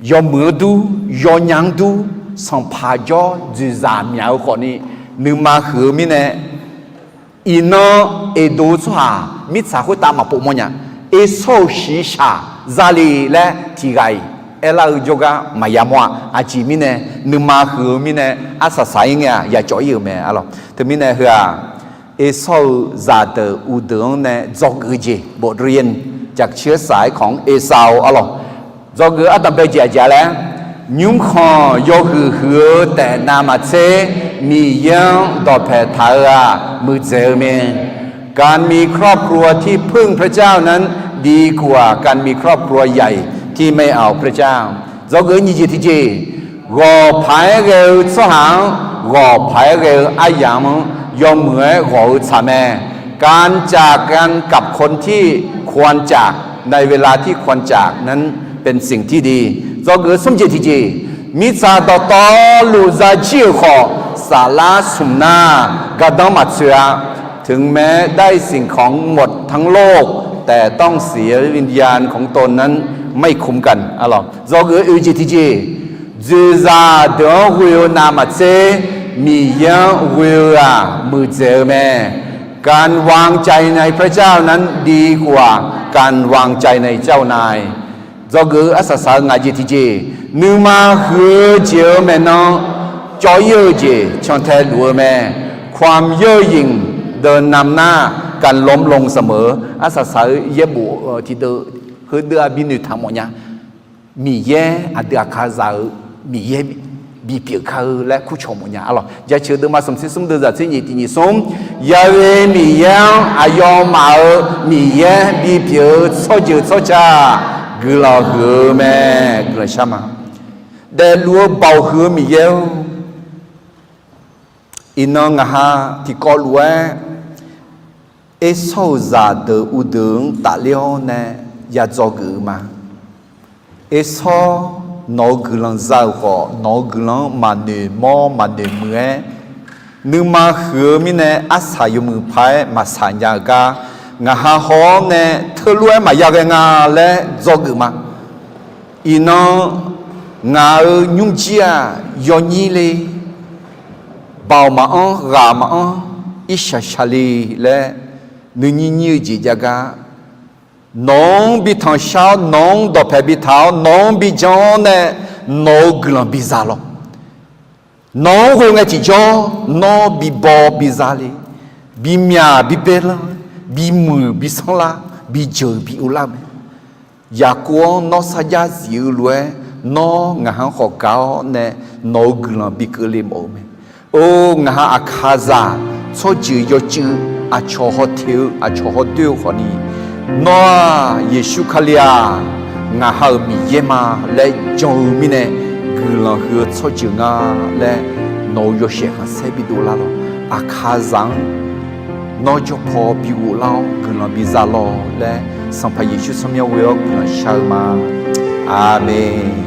yawmuiq-anr dur, yawnya-anr dur, sanqpaq jawr dzoeqzaq myaq-eu khawfni, nuima huiq-eu mirnae, iqnan Eqdoq-eu tsawrhaq mirtsaq khoertav maqpov mawrnya. Ersawr-euq shiqshaq zale laer tiqghaq-iq aerlar-eu jawrgar maqya mawr-a. Aqjeq mirnae, nuima huiq-eu mirnae, arsaq saq-ir ngae-aq yacawv-ir-euq mae arlawq. Teumirnae heu-aq, Ersawr-eu zaqdeuq uqdeuq-anr nae dzawgeuf-eu jeq บทเรียน jaqcir saq-aer kawq-anr Ersawr-eu arlawq. Dzawgeuf ardanqbae jeq aqjeq laer, nymrkhanq yawhuiq huiq-eu taef navmaqtser, Miqyaer-anr dawqpaeq taq-eu-aq muiqdzaeq-eu mae. การมีครอบครัวที่พึ่งพระเจ้านั้นดีกว่าการมีครอบครัวใหญ่ที่ไม่เอาพระเจ้า Dzawgeuf nyiq jeq tiqjeq, ghawqpaq-aer ghae-eu tsawrhaq-anr, ghawqpaq-aer ghae-eu aryamq-anr yawmuiq-aer ghawq-eu tsaq mae. การจากกันกับคนที่ควรจาก ในเวลาที่ควรจากนั้นเป็นสิ่งที่ดี Dzawgeuf smr jeq tiqjeq, mirtsaq dawqtawvluf zajir-euq khawf, saflar smq nar gardanr maqtsoeq-a. ถึงแม้ได้สิ่งของหมดทั้งโลก แต่ต้องเสียวิญญาณของตนนั้นไม่คุ้มกัน Dzawgeuf oe jeq tiqjeq, dzoeqzaq deuq-anr ghoe-eu navmaqtser, Miqyaer-anr ghoe-eu-aq muiqdzaeq-eu mae. การวางใจในพระเจ้านั้นดีกว่าการวางใจในเจ้านาย Dzawgeuf arsaq saq-eu ngaq jeq tiqjeq, nuima huiq-eu jeq-eu maeqnan cawv-ir-eu jeq cantae luf-eu mae. ความเย่อหยิ่งเดินนำหน้าการล้มลงเสมอ Arsaq saq-eu yaerbof tiqdeuv heudeuv-aq bi noeqtaq mawfnya. Miqyaer aqdui aqkaqzaq-eu Miqyaer bipyeuf kar-eu laer kurcawq mawfnya arlawq. Jaceuq deuvma smq tser smr deuv zaq tser nyiq tiq nyiq smr, Yaghae Miqyaer-anr aqyawfmaf-euq Miqyaer bipyeuf-eu tsawrjeuq tsawrca guiqlanq huiq-eu mae. Guiqlanq shar ma. Daefluf-eu baoq huiq-eu Miqyaer-or, iqnan ngaqha tiqkawv lof-aer Ersawr-euq zaqdeuq uqdeuq-anr tafler-awr nae ya dzawgeuf-eu ma. Ersawr, nawq-euq guiqlanq za-euq khawf, nawq-euq guiqlanq-anr maqnoeq mawr maqnoeq muiq-aer, nuima huiq-eu mirnae arsaq yawmuiq paq-aer maqsaq nya-euq gar, ngaqha haw-awr nae teulof-aer maqya ghae nga laer dzawgeuf ma. Iqnan ngaq-euq nymrjir-aq yawnyir le, baoq maqanr ghaq maqanr irshaq shaq le laer nuinyir nyir-eu jeq jav gar, nawq-anr bi tanqshar-awr, nawq-anr dawqpaeq bi taq-awr, nawq-anr bi jan-awr nae nawq-euq guiqlanq biza lawq. Nawq-anr ghoe ngae tiqjawr, nawr bibaw biza le, bimyaq bibae lan, bimuiq bisanr lar, bijeuq bi uvlar mae. Yaqkov-anr nawr sarjax zif-eu lof-aer, nawr ngaq-anr khawf gaq-awr nae nawq-euq guiqlanq bi keuvle mawf-eu mae. Or, ngaq-anr aqkaqzaq tsawrjeuq yawcuiv aqcawq haw teq-eu aqcawq haw doer-eu khawfni, nawr-aq Yeqsur Kali-aq ngaq ha-euq Miqyaer ma laer jan-eu mirnae, guiqlanq huiq-eu tsawrjeuq nga laer nawq-euq yawshaef khanqsaer bidov lar lawq. Aqkaqzaq-anr nawr jawr paw bi ghoflar-awr guiqlanq biza lawq laer, Sanqpaq Yeqsur tsawrmyanr ghoe-awr guiqlanq shar-eu ma. Aqmeq.